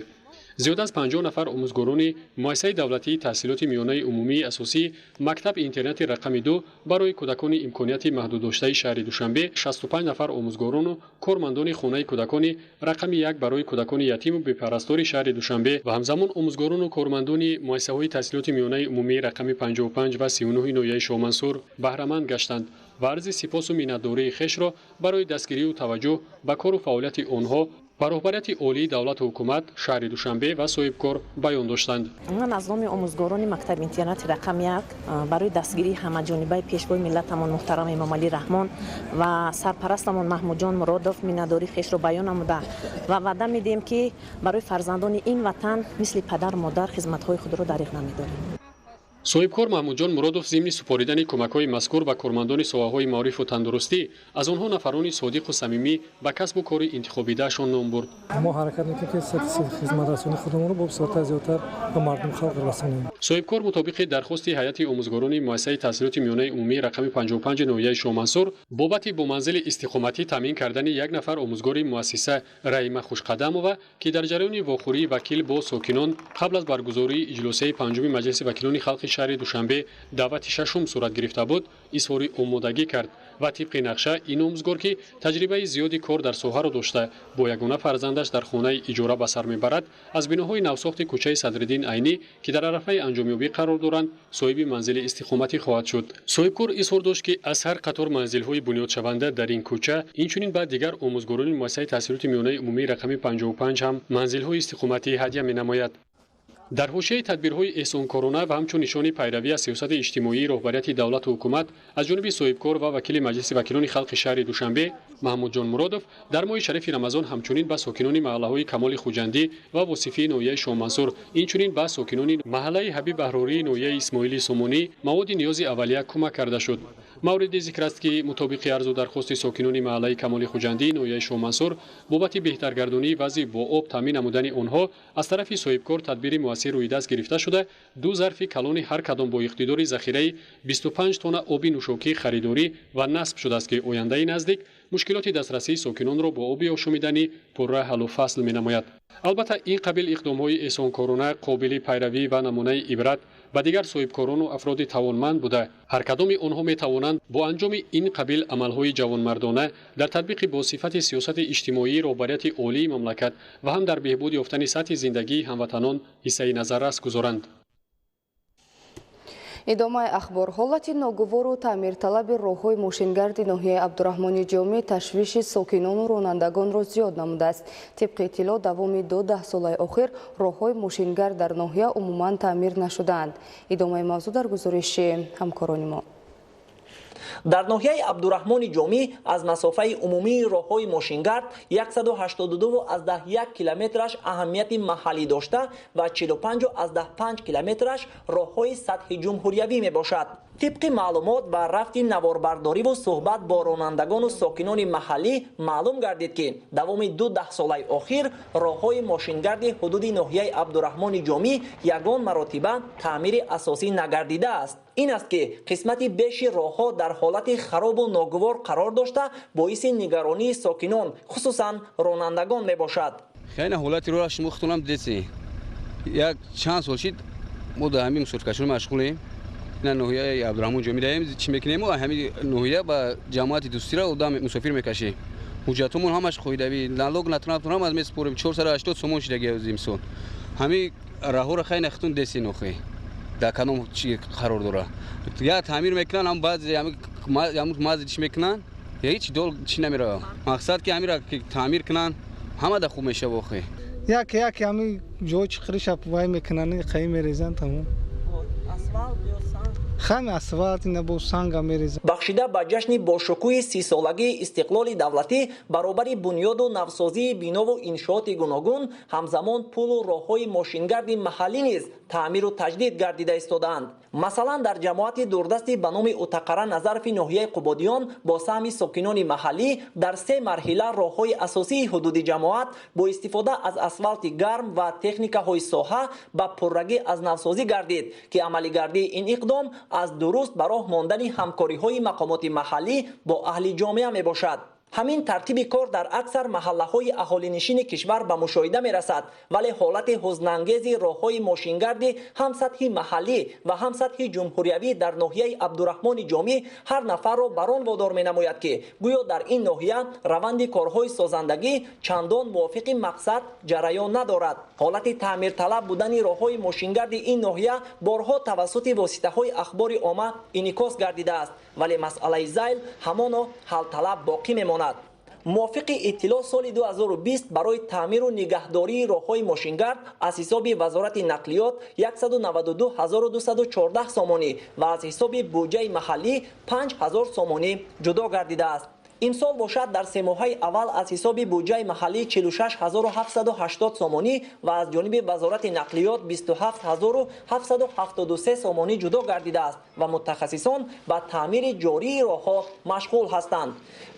зиёд аз 50 нафар омӯзгорони муассисаи давлатии таҳсилоти миёнаи умумии асосӣ, мактаби интернати рақами 2 барои кӯдакони имконияти маҳдуддоштаи шаҳри Душанбе, 65 нафар омӯзгорону кормандони хонаи кӯдакони рақами 1 барои кӯдакони ятиму бепарастори шаҳри Душанбе ва ҳамзамон омӯзгорону кормандони муассисаҳои таҳсилоти миёнаи умумии рақами 55 ва 39 ноҳияи Шоҳмансур баҳраманд гаштанд ва арзи сипосу миннатдории хешро барои дастгирию таваҷҷӯҳ ба кору фаъолияти онҳо ба роҳбарияти олии давлату ҳукумат, шаҳри Душанбе ва соҳибкор баён доштанд. Ман аз номи омӯзгорони мактаби интернати рақами 1 барои дастгирии ҳамаҷонибаи пешвои миллатамон муҳтарам Эмомалӣ Раҳмон ва сарпарастамон Маҳмудҷон Муродов миннатдории хешро баён намуда ва ваъда медиҳем, ки барои фарзандони ин ватан мисли падару модар хизматҳои худро дариғ намедорем. Соҳибкор Маҳмудҷон Муродов зимни супоридани кӯмакҳои мазкур ба кормандони соҳаҳои маорифу тандурустӣ аз онҳо нафарони содиқу самимӣ ба касбу кори интихобидаашон ном бурд. Мо ҳаракат мекунем, ки сатҳи хизматрасонии худамонро бо бисёртар зиёдтар ба мардум халқ расонем. Соҳибкор мутобиқи дархости ҳайати омӯзгорони муассисаи таҳсилоти миёнаи умумии рақами 55 ноҳияи Шоҳмансур бобати бо манзили истиқоматӣ таъмин кардани як нафар омӯзгори муассиса Раима Хушқадамова, ки дар ҷараёни вохӯрии вакил бо сокинон қабл аз баргузории иҷлосияи панҷуми Маҷлиси вакилони халқи шаҳри Душанбе даъвати шашум сурат гирифта буд, изҳори омодагӣ кард ва тибқи нақша ин омӯзгор, ки таҷрибаи зиёди кор дар соҳаро дошта, бо ягона фарзандаш дар хонаи иҷора ба сар мебарад, аз биноҳои навсохти кӯчаи Садриддин Айнӣ, ки дар арафаи анҷомёбӣ қарор доранд, соҳиби манзили истиқоматӣ хоҳад шуд. Соҳибкор изҳор дошт, ки аз ҳар қатор манзилҳои бунёдшаванда дар ин кӯча, инчунин ба дигар омӯзгорони муассисаи таҳсилоти миёнаи умумии рақами 55 ҳам манзилҳои истиқоматӣ ҳадя менамояд. Дар ҳошияи тадбирҳои эҳсонкорона ва ҳамчун нишони пайравӣ аз сиёсати иҷтимоии роҳбарияти давлату ҳукумат аз ҷониби соҳибкор ва вакили Маҷлиси вакилони халқи шаҳри Душанбе Маҳмудҷон Муродов дар моҳи шарифи Рамазон ҳамчунин ба сокинони маҳаллаҳои Камоли Хуҷандӣ ва Восифии ноҳияи Шоҳмансур, инчунин ба сокинони маҳаллаи Ҳабиб Аҳрории ноҳияи Исмоили Сомонӣ маводи ниёзи аввалия кӯмак карда шуд. Мавриди зикр аст, ки мутобиқи арзу дархости сокинони маҳаллаи Камоли Хуҷандӣ ноҳияи Шоҳмансур бобати беҳтаргардонии вазъи бо об таъмин намудани онҳо аз тарафи соҳибкор тадбири муассир рӯидаст гирифта шуда, ду зарфи калони ҳар кадом бо иқтидори захираи 25 тонна оби нӯшокӣ харидорӣ ва насб шудааст, ки ояндаи наздик мушкилоти дастрасии сокинонро бо оби ошомиданӣ пурра ҳаллу фасл менамояд. Албатта, ин қабил иқдомҳои эҳсонкорона қобили пайравӣ ва намунаи ибрат ба дигар соҳибкорону афроди тавонманд буда, ҳар кадоми онҳо метавонанд бо анҷоми ин қабил амалҳои ҷавонмардона дар татбиқи бо сифати сиёсати иҷтимоии роҳбарияти олии мамлакат ва ҳам дар беҳбуд ёфтани сатҳи зиндагии ҳамватанон ҳиссаи назаррас гузоранд. Идомаи ахбор. Ҳолати ногувору таъмирталаби роҳҳои мошингарди ноҳияи Абдураҳмони Ҷомӣ ташвиши сокинону ронандагонро зиёд намудааст. Тибқи иттилоъ, давоми ду даҳсолаи охир роҳҳои мошингард дар ноҳия умуман таъмир нашудаанд. Идомаи мавзӯъ дар гузориши ҳамкорони мо. Дар ноҳияи Абдураҳмони Ҷомӣ аз масофаи умумии роҳҳои мошингард 182,1 километраш аҳамияти маҳаллӣ дошта ва 45,5 километраш роҳҳои сатҳи ҷумҳуриявӣ мебошад. Тибқи маълумот ва рафти наворбардориву суҳбат бо ронандагону сокинони маҳаллӣ маълум гардид, ки давоми ду даҳсолаи охир роҳҳои мошингарди ҳудуди ноҳияи Абдураҳмони Ҷомӣ ягон маротиба таъмири асосӣ нагардидааст. Ин аст, ки қисмати беши роҳҳо дар ҳолати харобу ногувор қарор дошта, боиси нигаронии сокинон, хусусан ронандагон мебошад. Хеле ҳолати роҳ шумо худтонам дидед. Як чанд сол шид мо дар ҳамин мусофиркашон машғулем. На ноҳияи Абдураҳмон Ҷомӣ даем, чӣ мекунем? Мо ҳамин ноҳия ба ҷамоати дӯстира одам мусофир мекашем. Ҳуҷҷатҳомон ҳамаш қоидавӣ, налог натонам аз месупорем. 480 сомон шидаги имсол. Ҳамин раҳҳоро хеле худтон дидед, охи дар кадом чӣ қарор дорад. Я таъмир мекунанд, ҳам баъзе ҳамун чӣ мекунанд, ҳеҷ дол чӣ намеравад. Мақсад ки ҳаминро таъмир кунанд, ҳама да хуб мешавад охи. Яке яке ҳамин ҷой чиқириша вай мекунанд, қаи мерезанд, тамом. Хами асфалт ина бо санга мерезанд. Бахшида ба ҷашни бошукӯҳи 30-солагии истиқлоли давлатӣ, баробари бунёду навсозии бинову иншооти гуногун, ҳамзамон пулу роҳҳои мошингарди маҳаллӣ низ таъмиру таҷдид гардида истодаанд. Масалан, дар ҷамоати дурдасти ба номи Утақара Назарфи ноҳияи Қубодиён бо саҳми сокинони маҳаллӣ дар се марҳила роҳҳои асосии ҳудуди ҷамоат бо истифода аз асфалти гарм ва техникаҳои соҳа ба пуррагӣ аз навсозӣ гардид, ки амалигардии ин иқдом аз дуруст ба роҳ мондани ҳамкориҳои мақомоти маҳаллӣ бо аҳли ҷомеа мебошад. Ҳамин тартиби кор дар аксар маҳаллаҳои аҳолинишини кишвар ба мушоҳида мерасад, вале ҳолати ҳузнангези роҳҳои мошингарди ҳам сатҳи маҳаллӣ ва ҳам сатҳи ҷумҳуриявӣ дар ноҳияи Абдураҳмони Ҷомӣ ҳар нафарро бар он водор менамояд, ки гӯё дар ин ноҳия раванди корҳои созандагӣ чандон мувофиқи мақсад ҷараён надорад. Ҳолати таъмирталаб будани роҳҳои мошингарди ин ноҳия борҳо тавассути воситаҳои ахбори омма инъикос гардидааст, вале масъалаи зайл ҳамоно ҳалталаб боқӣ мемонад. Мувофиқи иттилоъ, соли 2020 барои таъмиру нигаҳдории роҳҳои мошингард аз ҳисоби Вазорати нақлиёт 192 214 сомонӣ ва аз ҳисоби буҷаи маҳаллӣ 5000 сомонӣ ҷудо гардидааст. Имсол бошад, дар семоҳаи аввал аз ҳисоби буҷаи маҳаллӣ 46 780 сомонӣ ва аз ҷониби Вазорати нақлиёт 27 773 сомонӣ ҷудо гардидааст ва мутахассисон ба таъмири ҷории роҳҳо машғул ҳастанд.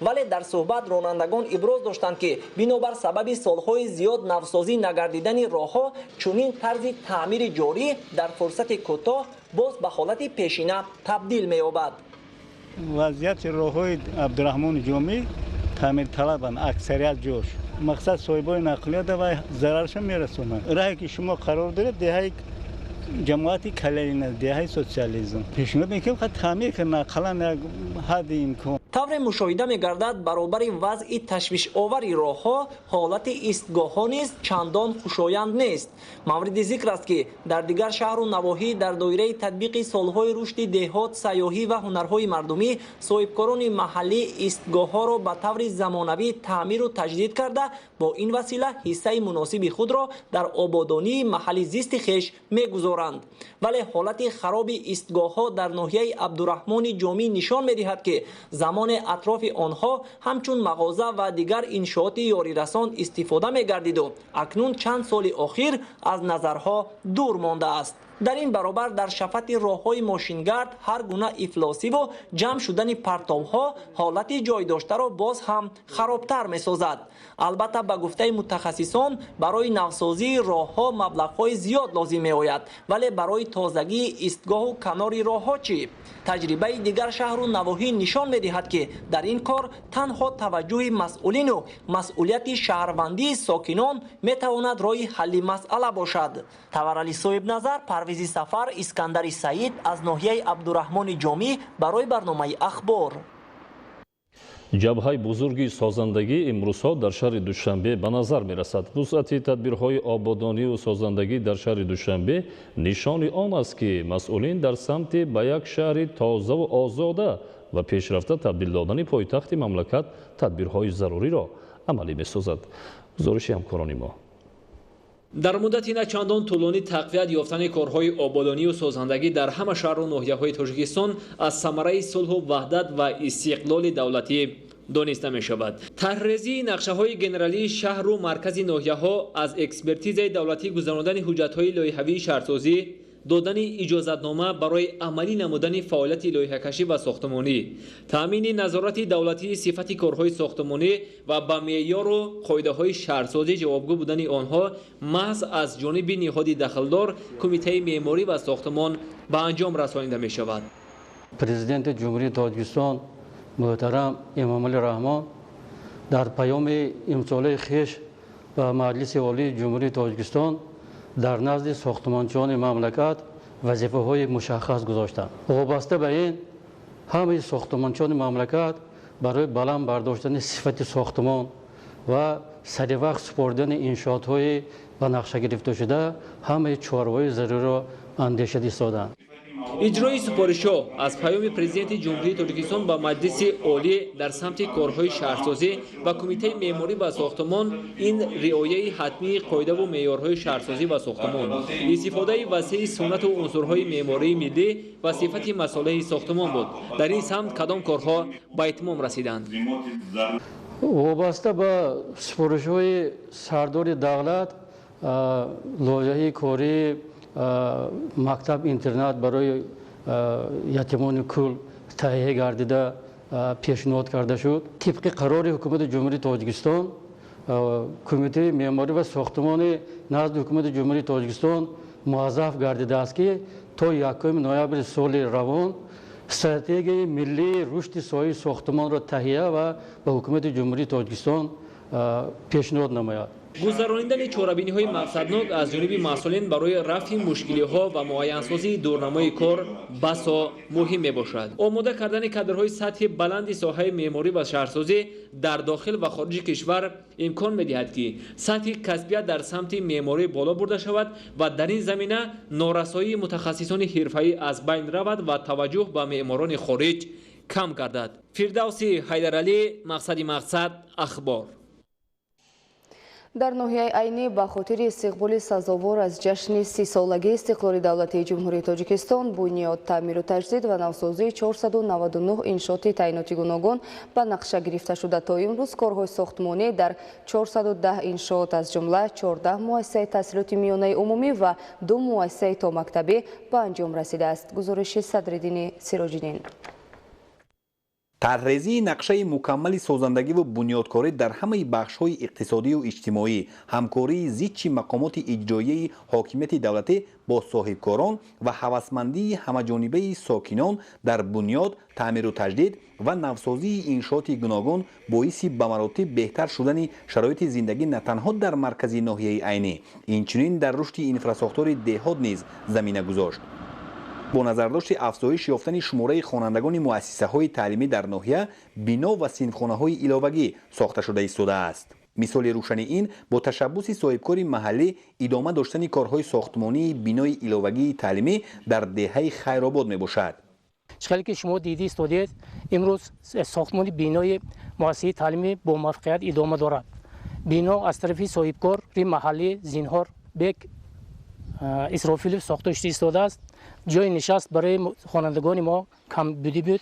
Вале дар суҳбат ронандагон иброз доштанд, ки бинобар сабаби солҳои зиёд навсозӣ нагардидани роҳҳо, чунин тарзи таъмири ҷорӣ дар фурсати кӯтоҳ боз ба ҳолати пешина табдил меёбад. Вазъияти роҳҳои Абдураҳмони Ҷомӣ таъмирталабанд аксарият ҷош. Мақсад, соҳибони нақлиёт вай зарарша мерасонанд. Раҳе ки шумо қарор доред, деҳаи ҷамоати Калелина, деҳаи Социализм. Пешниҳод мекунем, таъмир кунанд ақаллан як ҳадди имкон. Тавре мушоҳида мегардад, баробари вазъи ташвишовари роҳҳо, ҳолати истгоҳҳо низ чандон хушоянд нест. Мавриди зикр аст, ки дар дигар шаҳру навоҳӣ дар доираи татбиқи солҳои рушди деҳот, сайёҳӣ ва ҳунарҳои мардумӣ соҳибкорони маҳаллӣ истгоҳҳоро ба таври замонавӣ таъмиру таҷдид карда, бо ин васила ҳиссаи муносиби худро дар ободонии маҳалли зисти хеш мегузоранд. Вале ҳолати хароби истгоҳҳо дар ноҳияи Абдураҳмони Ҷомӣ нишон медиҳад, ки замоне атрофи онҳо ҳамчун мағоза ва дигар иншооти ёрирасон истифода мегардиду акнун чанд соли охир аз назарҳо дур мондааст. Дар ин баробар дар шафати роҳҳои мошингард ҳар гуна ифлосиву ҷамъ шудани партовҳо ҳолати ҷойдоштаро боз ҳам харобтар месозад. Албатта, ба гуфтаи мутахассисон, барои навсозии роҳҳо маблағҳои зиёд лозим меояд, вале барои тозагии истгоҳу канори роҳҳо чӣ? Таҷрибаи дигар шаҳру навоҳӣ нишон медиҳад, ки дар ин кор танҳо таваҷҷӯҳи масъулину масъулияти шаҳрвандии сокинон метавонад роҳи ҳалли масъала бошад. Таварали Соҳибназар, Парвизи Сафар, Искандари Саид аз ноҳияи Абдураҳмони Ҷомӣ барои барномаи «Ахбор». Ҷабҳаи бузурги созандагӣ имрӯзҳо дар шаҳри Душанбе ба назар мерасад. Вусъати тадбирҳои ободониву созандагӣ дар шаҳри Душанбе нишони он аст, ки масъулин дар самти ба як шаҳри тозаву озода ва пешрафта табдил додани пойтахти мамлакат тадбирҳои заруриро амалӣ месозад. Гузориши ҳамкорони мо. Дар муддати на чандон тӯлонӣ тақвият ёфтани корҳои ободонию созандагӣ дар ҳама шаҳру ноҳияҳои Тоҷикистон аз самараи сулҳу ваҳдат ва истиқлоли давлатӣ дониста мешавад. Тарҳрезии нақшаҳои генералии шаҳру маркази ноҳияҳо, аз экспертизаи давлатӣ гузарондани ҳуҷҷатҳои лоиҳавии шаҳрсозӣ, додани иҷозатнома барои амалӣ намудани фаъолияти лоиҳакашӣ ва сохтмонӣ, таъмини назорати давлатии сифати корҳои сохтмонӣ ва ба меъёру қоидаҳои шаҳрсозӣ ҷавобгӯ будани онҳо маҳз аз ҷониби ниҳоди дахлдор Кумитаи меъморӣ ва сохтмон ба анҷом расонида мешавад. Президенти Ҷумҳурии Тоҷикистон муҳтарам Эмомалӣ Раҳмон дар паёми имсолаи хеш ба Маҷлиси Олии Ҷумҳурии Тоҷикистон дар назди сохтмончиёни мамлакат вазифаҳои мушаххас гузоштанд. Вобаста ба ин, ҳамаи сохтмончиёни мамлакат барои баланд бардоштани сифати сохтмон ва саривақт супоридани иншоотҳои ба нақша гирифташуда ҳамаи чораҳои заруриро андешида истоданд. Иҷрои супоришҳо аз паёми Президенти Ҷумҳурии Тоҷикистон ба Маҷлиси Олӣ дар самти корҳои шаҳрсозӣ ва Кумитаи меъморӣ ва сохтмон ин риояи ҳатмии қоидаву меъёрҳои шаҳрсозӣ ва сохтмон, истифодаи васеи суннату унсурҳои меъмории миллӣ ва сифати масолеҳи сохтмон буд. Дар ин самт кадом корҳо ба итмом расиданд? Вобаста ба супоришҳои сардори давлат, лоиҳаи кории мактаб интернат барои ятимони кул таҳия гардида пешниҳод карда шуд. Тибқи қарори Ҳукумати Ҷумҳурии Тоҷикистон, Кумитаи меъморӣ ва сохтмони назди Ҳукумати Ҷумҳурии Тоҷикистон муаззаф гардидааст, ки то 1 ноябри соли равон стратегияи миллии рушди соҳаи сохтмонро таҳия ва ба Ҳукумати Ҷумҳурии Тоҷикистон пешниҳод намояд. Гузаронидани чорабиниҳои мақсаднок аз ҷониби масъулин барои рафъи мушкилиҳо ва муайянсозии дурнамои кор басо муҳим мебошад. Омода кардани кадрҳои сатҳи баланди соҳаи меъморӣ ва шаҳрсозӣ дар дохил ва хориҷи кишвар имкон медиҳад, ки сатҳи касбият дар самти меъморӣ боло бурда шавад ва дар ин замина норасоии мутахассисони ҳирфаӣ аз байн равад ва таваҷҷӯҳ ба меъморони хориҷ кам гардад. Фирдавси Ҳайдаралӣ, Мақсади мақсад, Ахбор. Дар ноҳияи Айнӣ ба хотири истиқболи сазовор аз ҷашни 30-солагии истиқлоли давлатии Ҷумҳурии Тоҷикистон бунёд, таъмиру таҷдид ва навсозии 499 иншооти таъиноти гуногун ба нақша гирифта шуда. То имрӯз корҳои сохтмонӣ дар 410 иншоот, аз ҷумла 14 муассисаи таҳсилоти миёнаи умумӣ ва 2 муассисаи томактабӣ ба анҷом расидааст. Гузориши Садриддини Сироҷиддин. Тарҳрезии нақшаи мукаммали созандагиву бунёдкорӣ дар ҳамаи бахшҳои иқтисодию иҷтимоӣ, ҳамкории зичи мақомоти иҷроияи ҳокимияти давлатӣ бо соҳибкорон ва ҳавасмандии ҳамаҷонибаи сокинон дар бунёд, таъмиру таҷдид ва навсозии иншооти гуногун боиси ба маротиб беҳтар шудани шароити зиндагӣ на танҳо дар маркази ноҳияи Айнӣ, инчунин дар рушди инфрасохтори деҳот низ замина гузошт. Бо назардошти афзоиш ёфтани шумораи хонандагони муассисаҳои таълимӣ дар ноҳия, бино ва синфхонаҳои иловагӣ сохта шуда истодааст. Мисоли рӯшани ин бо ташаббуси соҳибкори маҳаллӣ идома доштани корҳои сохтмонии бинои иловагии таълимӣ дар деҳаи Хайробод мебошад. Чӣ хеле ки шумо дида истодед, имрӯз сохтмони бинои муассисаи таълимӣ бо муваффақият идома дорад. Бино аз тарафи соҳибкори маҳаллӣ Зинҳор Бек Исрофилов сохта шуда истодааст. Ҷои нишаст барои хонандагони мо камбудӣ буд.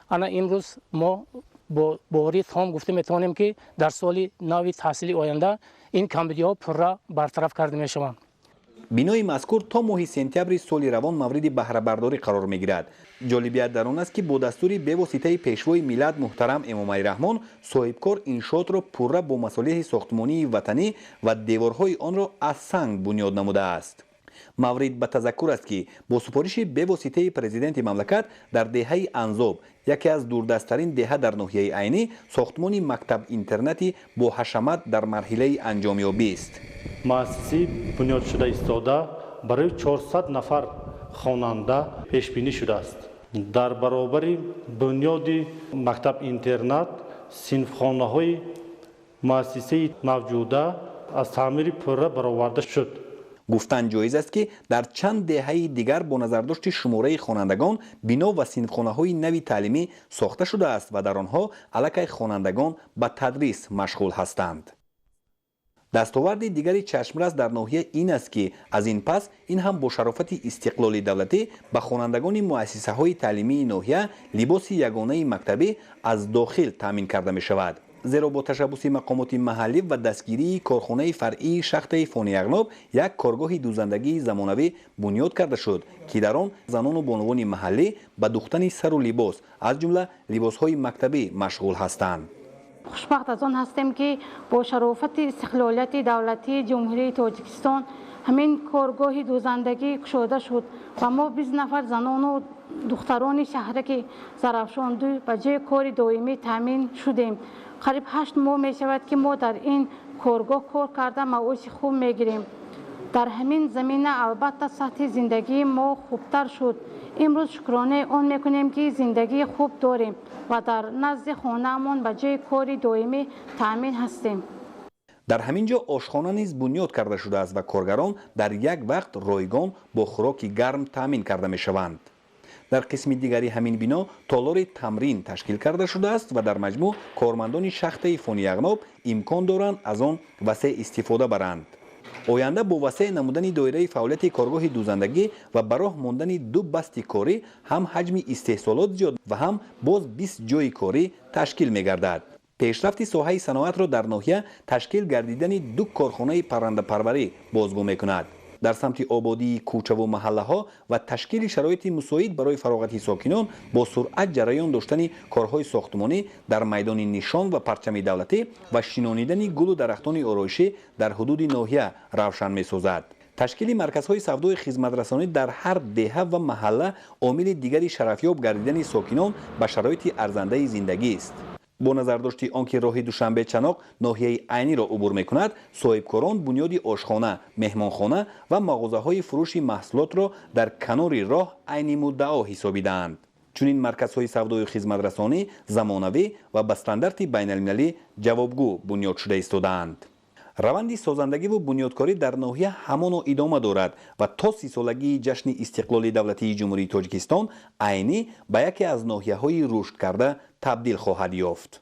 Ана имрӯз мо бо боварии том гуфта метавонем, ки дар соли нави таҳсили оянда ин камбудиҳо пурра бартараф карда мешаванд. Бинои мазкур то моҳи сентябри соли равон мавриди баҳрабардорӣ қарор мегирад. Ҷолибият дар он аст, ки бо дастури бевоситаи пешвои миллат муҳтарам Эмомалӣ Раҳмон соҳибкор иншоотро пурра бо масолеҳи сохтмонии ватанӣ ва деворҳои онро аз санг бунёд намудааст. Маврид ба тазаккур аст, ки бо супориши бевоситаи президенти мамлакат дар деҳаи Анзоб, яке аз дурдасттарин деҳа дар ноҳияи Айнӣ, сохтмони мактаб-интернати бо ҳашамат дар марҳилаи анҷомёбист. Муассисаи бунёдшуда истода барои 400 нафар хонанда пешбинӣ шудааст. Дар баробари бунёди мактаб-интернат Синфхонаҳои муассисаи мавҷуда аз таъмири пурра бароварда шуд. Гуфтан ҷоиз аст, ки дар чанд деҳаи дигар бо назардошти шумораи хонандагон бино ва синфхонаҳои нави таълимӣ сохта шудааст ва дар онҳо аллакай хонандагон ба тадрис машғул ҳастанд. Дастоварди дигари чашмрас дар ноҳия ин аст, ки аз ин пас ин ҳам бо шарофати истиқлоли давлатӣ ба хонандагони муассисаҳои таълимии ноҳия либоси ягонаи мактабӣ аз дохил таъмин карда мешавад. Зеро бо ташаббуси мақомоти маҳаллӣ ва дастгирии корхонаи фаръии шахтаи Фони Яғноб як коргоҳи дӯзандагии замонавӣ бунёд карда шуд, ки дар он занону бонувони маҳаллӣ ба духтани сару либос, аз ҷумла либосҳои мактабӣ, машғул ҳастанд. Хушбахт аз он ҳастем, ки бо шарофати истиқлолияти давлатии Ҷумҳурии Тоҷикистон ҳамин коргоҳи дӯзандагӣ кушода шуд ва мо 20 нафар занону духтарони шаҳраки Зарафшонду ба ҷои кори доимӣ таъмин шудем. Қариб 8 моҳ мешавад, ки мо дар ин коргоҳ кор карда, маоши хуб мегирем. Дар ҳамин замина, албатта, сатҳи зиндагии мо хубтар шуд. Имрӯз шукронаи он мекунем, ки зиндагии хуб дорем ва дар назди хонаамон ба ҷои кори доимӣ таъмин ҳастем. Дар ҳамин ҷо ошхона низ бунёд карда шудааст ва коргарон дар як вақт ройгон бо хӯроки гарм таъмин карда мешаванд. Дар қисми дигари ҳамин бино толори тамрин ташкил карда шудааст ва дар маҷмӯъ кормандони шахтаи Фони Яғноб имкон доранд аз он васеъ истифода баранд. Оянда бо васеъ намудани доираи фаъолияти коргоҳи дӯзандагӣ ва ба роҳ мондани ду басти корӣ ҳам ҳаҷми истеҳсолот зиёд ва ҳам боз 20 ҷойи корӣ ташкил мегардад. Пешрафти соҳаи саноатро дар ноҳия ташкил гардидани ду корхонаи паррандапарварӣ бозгӯ мекунад. Дар самти ободии кӯчаву маҳаллаҳо ва ташкили шароити мусоид барои фароғати сокинон бо суръат ҷараён доштани корҳои сохтмонӣ дар майдони нишон ва парчами давлатӣ ва шинонидани гулу дарахтони ороишӣ дар ҳудуди ноҳия равшан месозад. Ташкили марказҳои савдои хизматрасонӣ дар ҳар деҳа ва маҳалла омили дигари шарафёб гардидани сокинон ба шароити арзандаи зиндагист. Бо назардошти он ки роҳи Душанбе Чаноқ ноҳияи Айниро убур мекунад, соҳибкорон бунёди ошхона, меҳмонхона ва мағозаҳои фурӯши маҳсулотро дар канори роҳ айни муддао ҳисобидаанд. Чунин марказҳои савдою хизматрасонӣ замонавӣ ва ба стандарти байналмилалӣ ҷавобгӯ бунёд шуда истодаанд. Раванди созандагиву бунёдкорӣ дар ноҳия ҳамоно идома дорад ва то 30-солагии ҷашни истиқлоли давлатии Ҷумҳурии Тоҷикистон Айнӣ ба яке аз ноҳияҳои рушдкарда табдил хоҳад ёфт.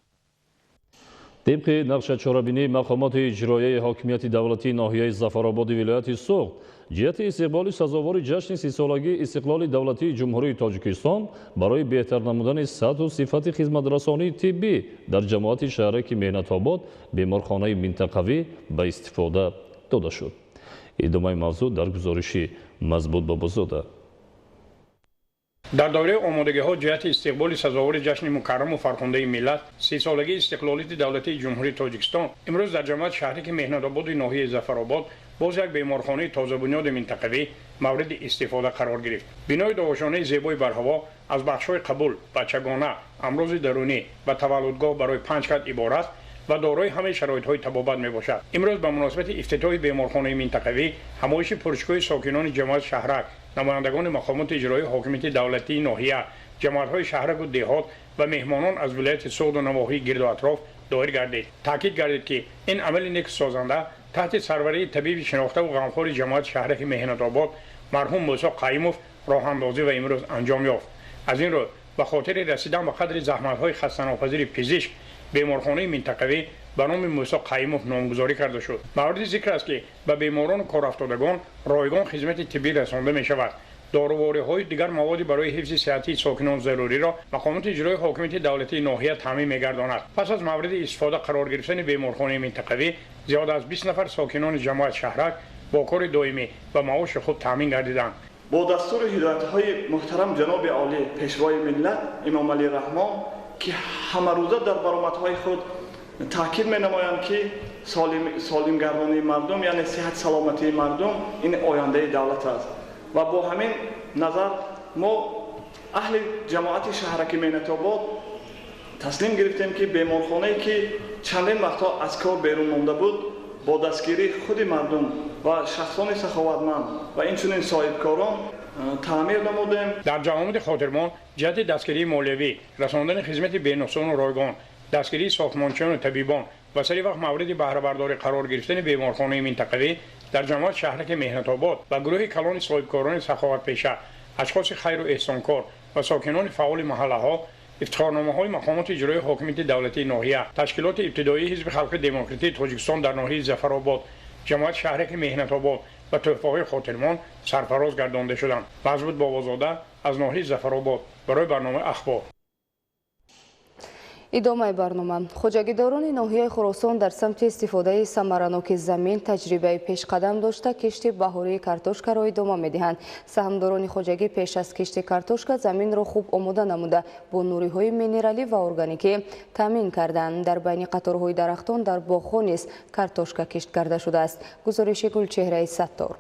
Тибқи нақшачорабинии мақомоти иҷроияи ҳокимияти давлатии ноҳияи Зафарободи вилояти Суғд ҷиҳати истиқболи сазовори ҷашни 30-солагии истиқлоли давлатии Ҷумҳурии Тоҷикистон барои беҳтар намудани сатҳу сифати хизматрасонии тиббӣ дар ҷамоати шаҳраки Меҳнатобод беморхонаи минтақавӣ ба истифода дода шуд. Идомаи мавзӯъ дар гузориши Мазбут Бобозода. Дар доираи омодагиҳо ҷиҳати истиқболи сазовори ҷашни мукарраму фархундаи миллат, 30-солагии истиқлолияти давлатии Ҷумҳурии Тоҷикистон, имрӯз дар ҷамоати шаҳраки Меҳнатободи ноҳияи Зафаробод боз як беморхонаи тозабунёди минтақавӣ мавриди истифода қарор гирифт. Бинои довошонаи зебои барҳаво аз бахшҳои қабул, бачагона, амрози дарунӣ ва таваллудгоҳ барои панҷ кат иборат ва дорои ҳамаи шароитҳои табобат мебошад. Имрӯз ба муносибати ифтитоҳи беморхонаи минтақавӣ ҳамоиши пуршукӯҳи сокинони ҷамоати шаҳрак, намояндагони мақомоти иҷроии ҳокимияти давлатии ноҳия, ҷамоатҳои шаҳраку деҳот ва меҳмонон аз вилояти Суғду навоҳии гирду атроф доир гардид. Таъкид гардид, ки ин амали нексозанда таҳти сарварии табиби шинохтаву ғамхори ҷамоати шаҳраки Меҳнатобод марҳум Мӯсо Қайимов роҳандозӣ ва имрӯз анҷом ёфт. Аз ин рӯ, ба хотири расидан ба қадри заҳматҳои хастанопазири пизишк, беморхонаи минтақавӣ ба номи Мӯсо Қайимов номгузорӣ карда шуд. Мавриди зикр аст, ки ба беморону корафтодагон ройгон хизмати тиббӣ расонда мешавад. Дорувориҳои дигар маводи барои ҳифзи сиҳатии сокинон заруриро мақомоти иҷроии ҳокимияти давлатии ноҳия таъмин мегардонад. Пас аз мавриди истифода қарор гирифтани беморхонаи минтақавӣ зиёда аз 20 нафар сокинони ҷамоат шаҳрак бо кори доимӣ ва маоши худ таъмин гардиданд. Бо дастуру ҳидоятҳои муҳтарам ҷаноби олӣ, Пешвои миллат Эмомалӣ Раҳмон, ки ҳамарӯза дар баромадҳои худ таъкид менамоянд, ки солимгардонии мардум, яъне сиҳат саломатии мардум, ин ояндаи давлат аст, ва бо ҳамин назар мо аҳли ҷамоати шаҳраки Меҳнатобод таслим гирифтем, ки беморхонае, ки чандин вақтҳо аз кор берун монда буд, бо дастгирии худи мардум ва шахсони саховатманд ва инчунин соҳибкорон таъмир намудем. Дар ҷамоати хотирмон ҷиҳати дастгирии молиявӣ, расондани хизмати бенуқсону ройгон Дастгирии сохтмончиёну табибон ва сари вақт мавриди баҳрабардорӣ қарор гирифтани беморхонаи минтақавӣ дар ҷамоат шаҳраки Меҳнатобод ва гурӯҳи калони соҳибкорони саховатпеша, ашхоси хайру эҳсонкор ва сокинони фаъоли маҳаллаҳо ифтихорномаҳои мақомоти иҷроии ҳокимияти давлатии ноҳия, ташкилоти ибтидоии Ҳизби халқи демократии Тоҷикистон дар ноҳияи Зафаробод, ҷамоати шаҳраки Меҳнатобод ва тӯҳфаҳои хотирмон сарфароз гардонда шуданд. Мазбут Бобозода аз ноҳияи Зафаробод барои барномаи Ахбор. Идомаи барнома. Хоҷагидорони ноҳияи Хуросон дар самти истифодаи самараноки замин таҷрибаи пешқадам дошта, кишти баҳории картошкаро идома медиҳанд. Саҳмдорони хоҷагӣ пеш аз кишти картошка заминро хуб омода намуда, бо нуриҳои минералӣ ва органикӣ таъмин карданд. Дар байни қаторҳои дарахтон дар боғҳо низ картошка кишт карда шудааст. Гузориши Гулчеҳраи Саттор.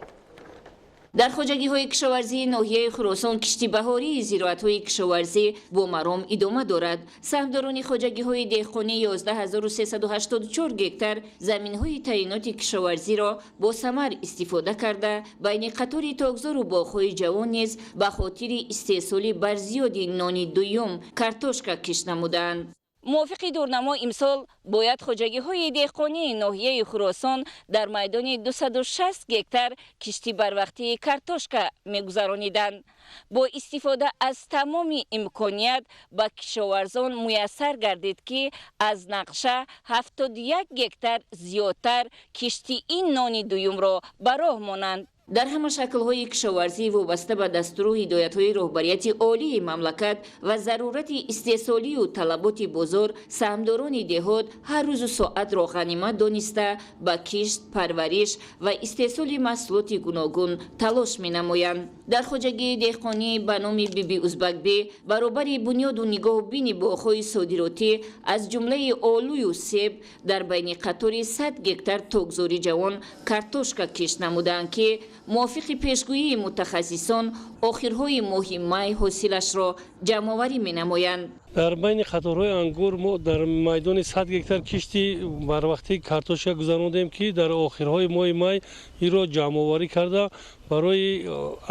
Дар хоҷагиҳои кишоварзии ноҳияи Хуросон кишти баҳории зироатҳои кишоварзӣ бо маром идома дорад. Саҳмдорони хоҷагиҳои деҳқонӣ 11384 гектар заминҳои таъиноти кишоварзиро бо самар истифода карда, байни қатори токзору боғҳои ҷавон низ ба хотири истеҳсоли барзиёди нони дуюм картошка кишт намуданд. Мувофиқи дурнамо имсол бояд хоҷагиҳои деҳқонии ноҳияи Хуросон дар майдони 260 гектар кишти барвақтии картошка мегузарониданд. Бо истифода аз тамоми имконият ба кишоварзон муяссар гардид, ки аз нақша 71 гектар зиёдтар кишти ин нони дуюмро ба роҳ монанд. Дар ҳама шаклҳои кишоварзӣ вобаста ба дастуру ҳидоятҳои роҳбарияти олии мамлакат ва зарурати истеҳсолию талаботи бозор, саҳмдорони деҳот ҳар рӯзу соатро ғанимат дониста, ба кишт, парвариш ва истеҳсоли маҳсулоти гуногун талош менамоянд. Дар хоҷагии деҳқонӣ ба номи Биби Узбакбӣ баробари бунёду нигоҳубини боғҳои содиротӣ аз ҷумлаи олӯю себ дар байни қатори 100 гектар токзори ҷавон картошка кишт намудаанд, ки мувофиқи пешгӯии мутахассисон охирҳои моҳи май ҳосилашро ҷамъоварӣ менамоянд. Дар байни қаторҳои ангур мо дар майдони 100 гектар кишти барвақтии картошка гузарондем, ки дар охирҳои моҳи май инро ҷамъоварӣ карда, барои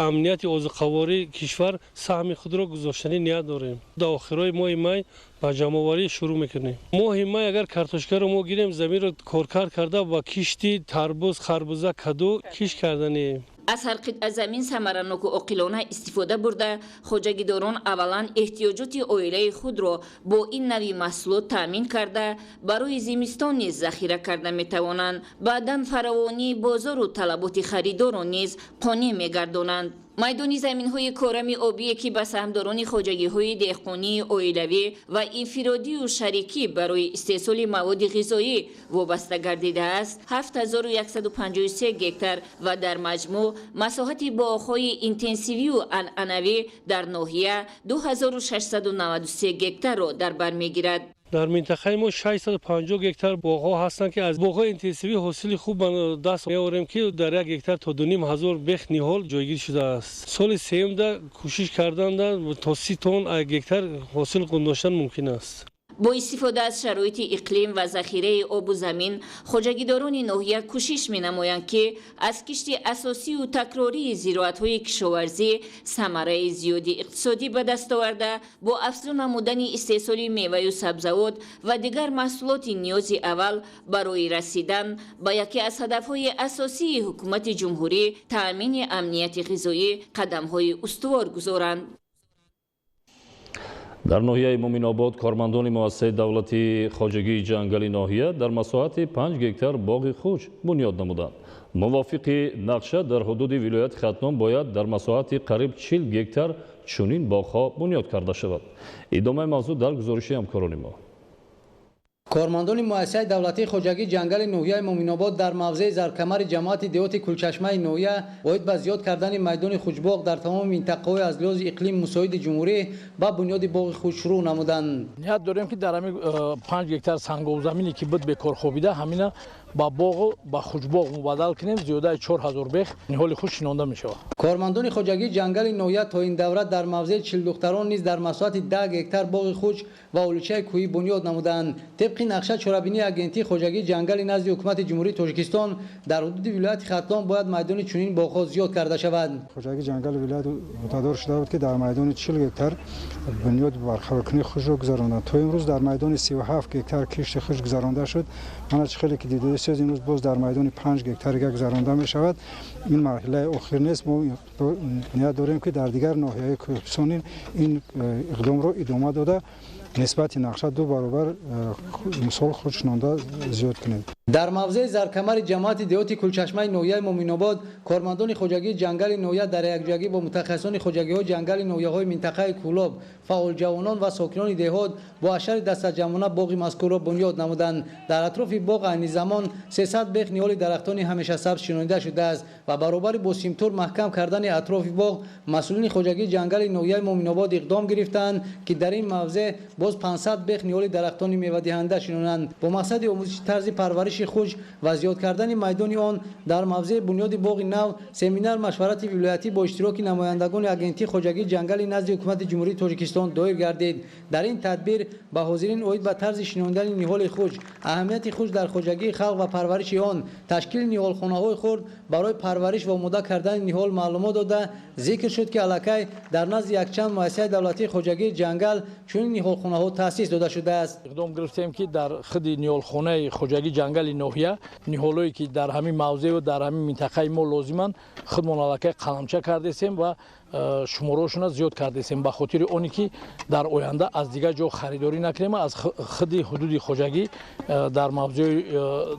амнияти озуқавории кишвар саҳми худро гузоштанӣ ният дорем. Дар охирҳои моҳи май ба ҷамъоварӣ шурӯъ мекунем. Моҳи май агар картошкаро мо гирем, заминро коркард карда ба кишти тарбуз, харбуза, каду кишт карданем. Аз ҳар қитъа замин самараноку оқилона истифода бурда, хоҷагидорон аввалан эҳтиёҷоти оилаи худро бо ин нави маҳсулот таъмин карда, барои зимистон низ захира карда метавонанд. Баъдан фаровонии бозору талаботи харидорро низ қонеъ мегардонанд. Майдони заминҳои корами обие, ки ба саҳмдорони хоҷагиҳои деҳқонии оилавӣ ва инфиродию шарикӣ барои истеҳсоли маводи ғизоӣ вобаста гардидааст, 7153 гектар ва дар маҷмӯъ масоҳати боғҳои интенсивию анъанавӣ дар ноҳия 2693 гектарро дар бар мегирад. Дар минтақаи мо 650 гектар боғҳо ҳастанд, ки аз боғҳои интенсивӣ ҳосили хуб ба даст меорем, ки дар як гектар то 2500 бех ниҳол ҷойгир шудааст. Соли сеюмда кӯшиш карданда то 30 тонн аз гектар ҳосил доштан мумкин аст. Бо истифода аз шароити иқлим ва захираи обу замин, хоҷагидорони ноҳия кӯшиш менамоянд, ки аз кишти асосию такрории зироатҳои кишоварзӣ самараи зиёди иқтисодӣ ба даст оварда, бо афзун намудани истеҳсоли меваю сабзавот ва дигар маҳсулоти ниёзи аввал барои расидан ба яке аз ҳадафҳои асосии ҳукумати ҷумҳурӣ таъмини амнияти ғизоӣ қадамҳои устувор гузоранд. Дар ноҳияи Муминобод кормандони муассисаи давлатии хоҷагии ҷангали ноҳия дар масоҳати 5 гектар боғи хуч бунёд намуданд. Мувофиқи нақша дар ҳудуди вилояти Хатлон бояд дар масоҳати қариб 40 гектар чунин боғҳо бунёд карда шавад. Идомаи мавзӯъ дар гузориши ҳамкорони мо. Кормандони муассисаи давлатии хоҷагии ҷангали ноҳияи Муминобод дар мавзеи Заркамари ҷамоати деҳоти Кулчашмаи ноҳия оид ба зиёд кардани майдони хучбоғ дар тамоми минтақаҳои аз лиҳози иқлим мусоиди ҷумҳурӣ ба бунёди боғи хуч шурӯъ намуданд. Ният дорем, ки дар ҳамин 5 гектар санговзамине, ки буд бекор хобида, ҳамина ба боғу ба хучбоғ мубаддал кунем. Зиёдаи 4000 бех ниҳоли хуч шинонда мешавад. Кормандони хоҷагии ҷангали ноҳия то ин давра дар мавзеи Чилдухтарон низ дар масоҳати 10 гектар боғи хуч ва олучаи кӯҳӣ бунёд намуданд. Тибқи Тибқи нақша чорабинии агентии хоҷагии ҷангали назди ҳукумати Ҷумҳурии Тоҷикистон дар ҳудуди вилояти Хатлон бояд майдони чунин боғҳо зиёд карда шавад. Хоҷагии ҷангали вилоят уҳдадор шуда буд, ки дар майдони 40 гектар бунёди барқароркунии хушкро гузаронанд. То имрӯз дар майдони 37 гектар кишти хушк гузаронда шуд. Мана чӣ хеле ки дидаед, имрӯз боз дар майдони 5 гектар дига гузаронда мешавад. Ин марҳилаи охир нест. Мо ният дорем, ки дар дигар ноҳияҳои кӯҳистони ин иқдомро идома дода, нисбати нақша 2 баробар мисол худшинонда зиёд кунем. Дар мавзеи Заркамари ҷамоати деҳоти Кулчашмаи ноҳияи Муминобод кормандони хоҷагии ҷангали ноҳия дар якҷоягӣ бо мутахассисони хоҷагиҳои ҷангали ноҳияҳои минтақаи Кӯлоб, фаъолҷавонон ва сокинони деҳот бо ашари дастаҷамъона боғи мазкурро бунёд намуданд. Дар атрофи боғ айни замон 300 бех ниҳоли дарахтони ҳамешасабз шинонида шудааст ва баробари бо симтур маҳкам кардани атрофи боғ масъулини хоҷагии ҷангали ноҳияи Муминобод иқдом гирифтанд, ки дар ин мавзеъ боз 500 бех ниҳоли дарахтони мевадиҳанда шинонанд. Бо мақсади омӯзиши тарзи парвариши хушк ва зиёд кардани майдони он дар мавзеи бунёди боғи нав семинар машварати вилоятӣ бо иштироки намояндагони агентии хоҷагии ҷангали назди ҳукумати Ҷумҳурии Тоҷикистон доир гардид. Дар ин тадбир ба ҳозирин оид ба тарзи шинондани ниҳоли хушк, аҳамияти хушк дар хоҷагии халқ ва парвариши он, ташкили ниҳолхонаҳои хурд барои парвариш ва омода кардани ниҳол маълумот дода, зикр шуд, ки аллакай дар назди якчанд муассисаи давлатии хоҷагии ҷангал чунин ниҳолхонаҳо таъсис дода шудааст. Иқдом гирифтем, ки дар худи ниҳолхонаи хоҷагии ҷангали ноҳия ниҳолое ки дар ҳамин мавзеъу дар ҳамин минтақаи мо лозиманд, худмон аллакай қаламча кардесем ва шуморошона зиёд кардесем, ба хотири оне ки дар оянда аз дигар ҷо харидорӣ накунем, аз худи ҳудуди хоҷагӣ дар мавзеи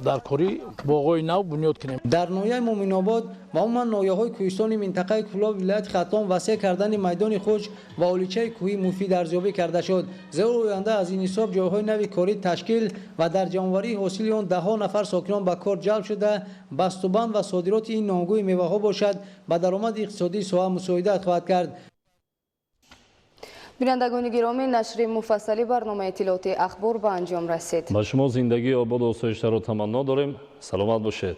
даркорӣ боғҳои нав бунёд кунем. Дар ноҳияи Муминобод ва умуман ноҳияҳои кӯҳистони минтақаи Кӯлоб вилояти Хатлон васеъ кардани майдони хушк ва оличаи кӯҳӣ муфид арзёбӣ карда шуд. Зеро оянда аз ин ҳисоб ҷойҳои нави корӣ ташкил ва дар ҷамъоварии ҳосили он даҳҳо нафар сокинон ба кор ҷалб шуда, бастубанд ва содироти ин номгӯи меваҳо бошад ба даромади иқтисодии соҳа мусоидат хоҳад кард. Бинандагони гиромӣ, нашри муфассали барномаи иттилоотии ахбор ба анҷом расид. Ба шумо зиндагии ободу осоиштаро таманно дорем. Саломат бошед.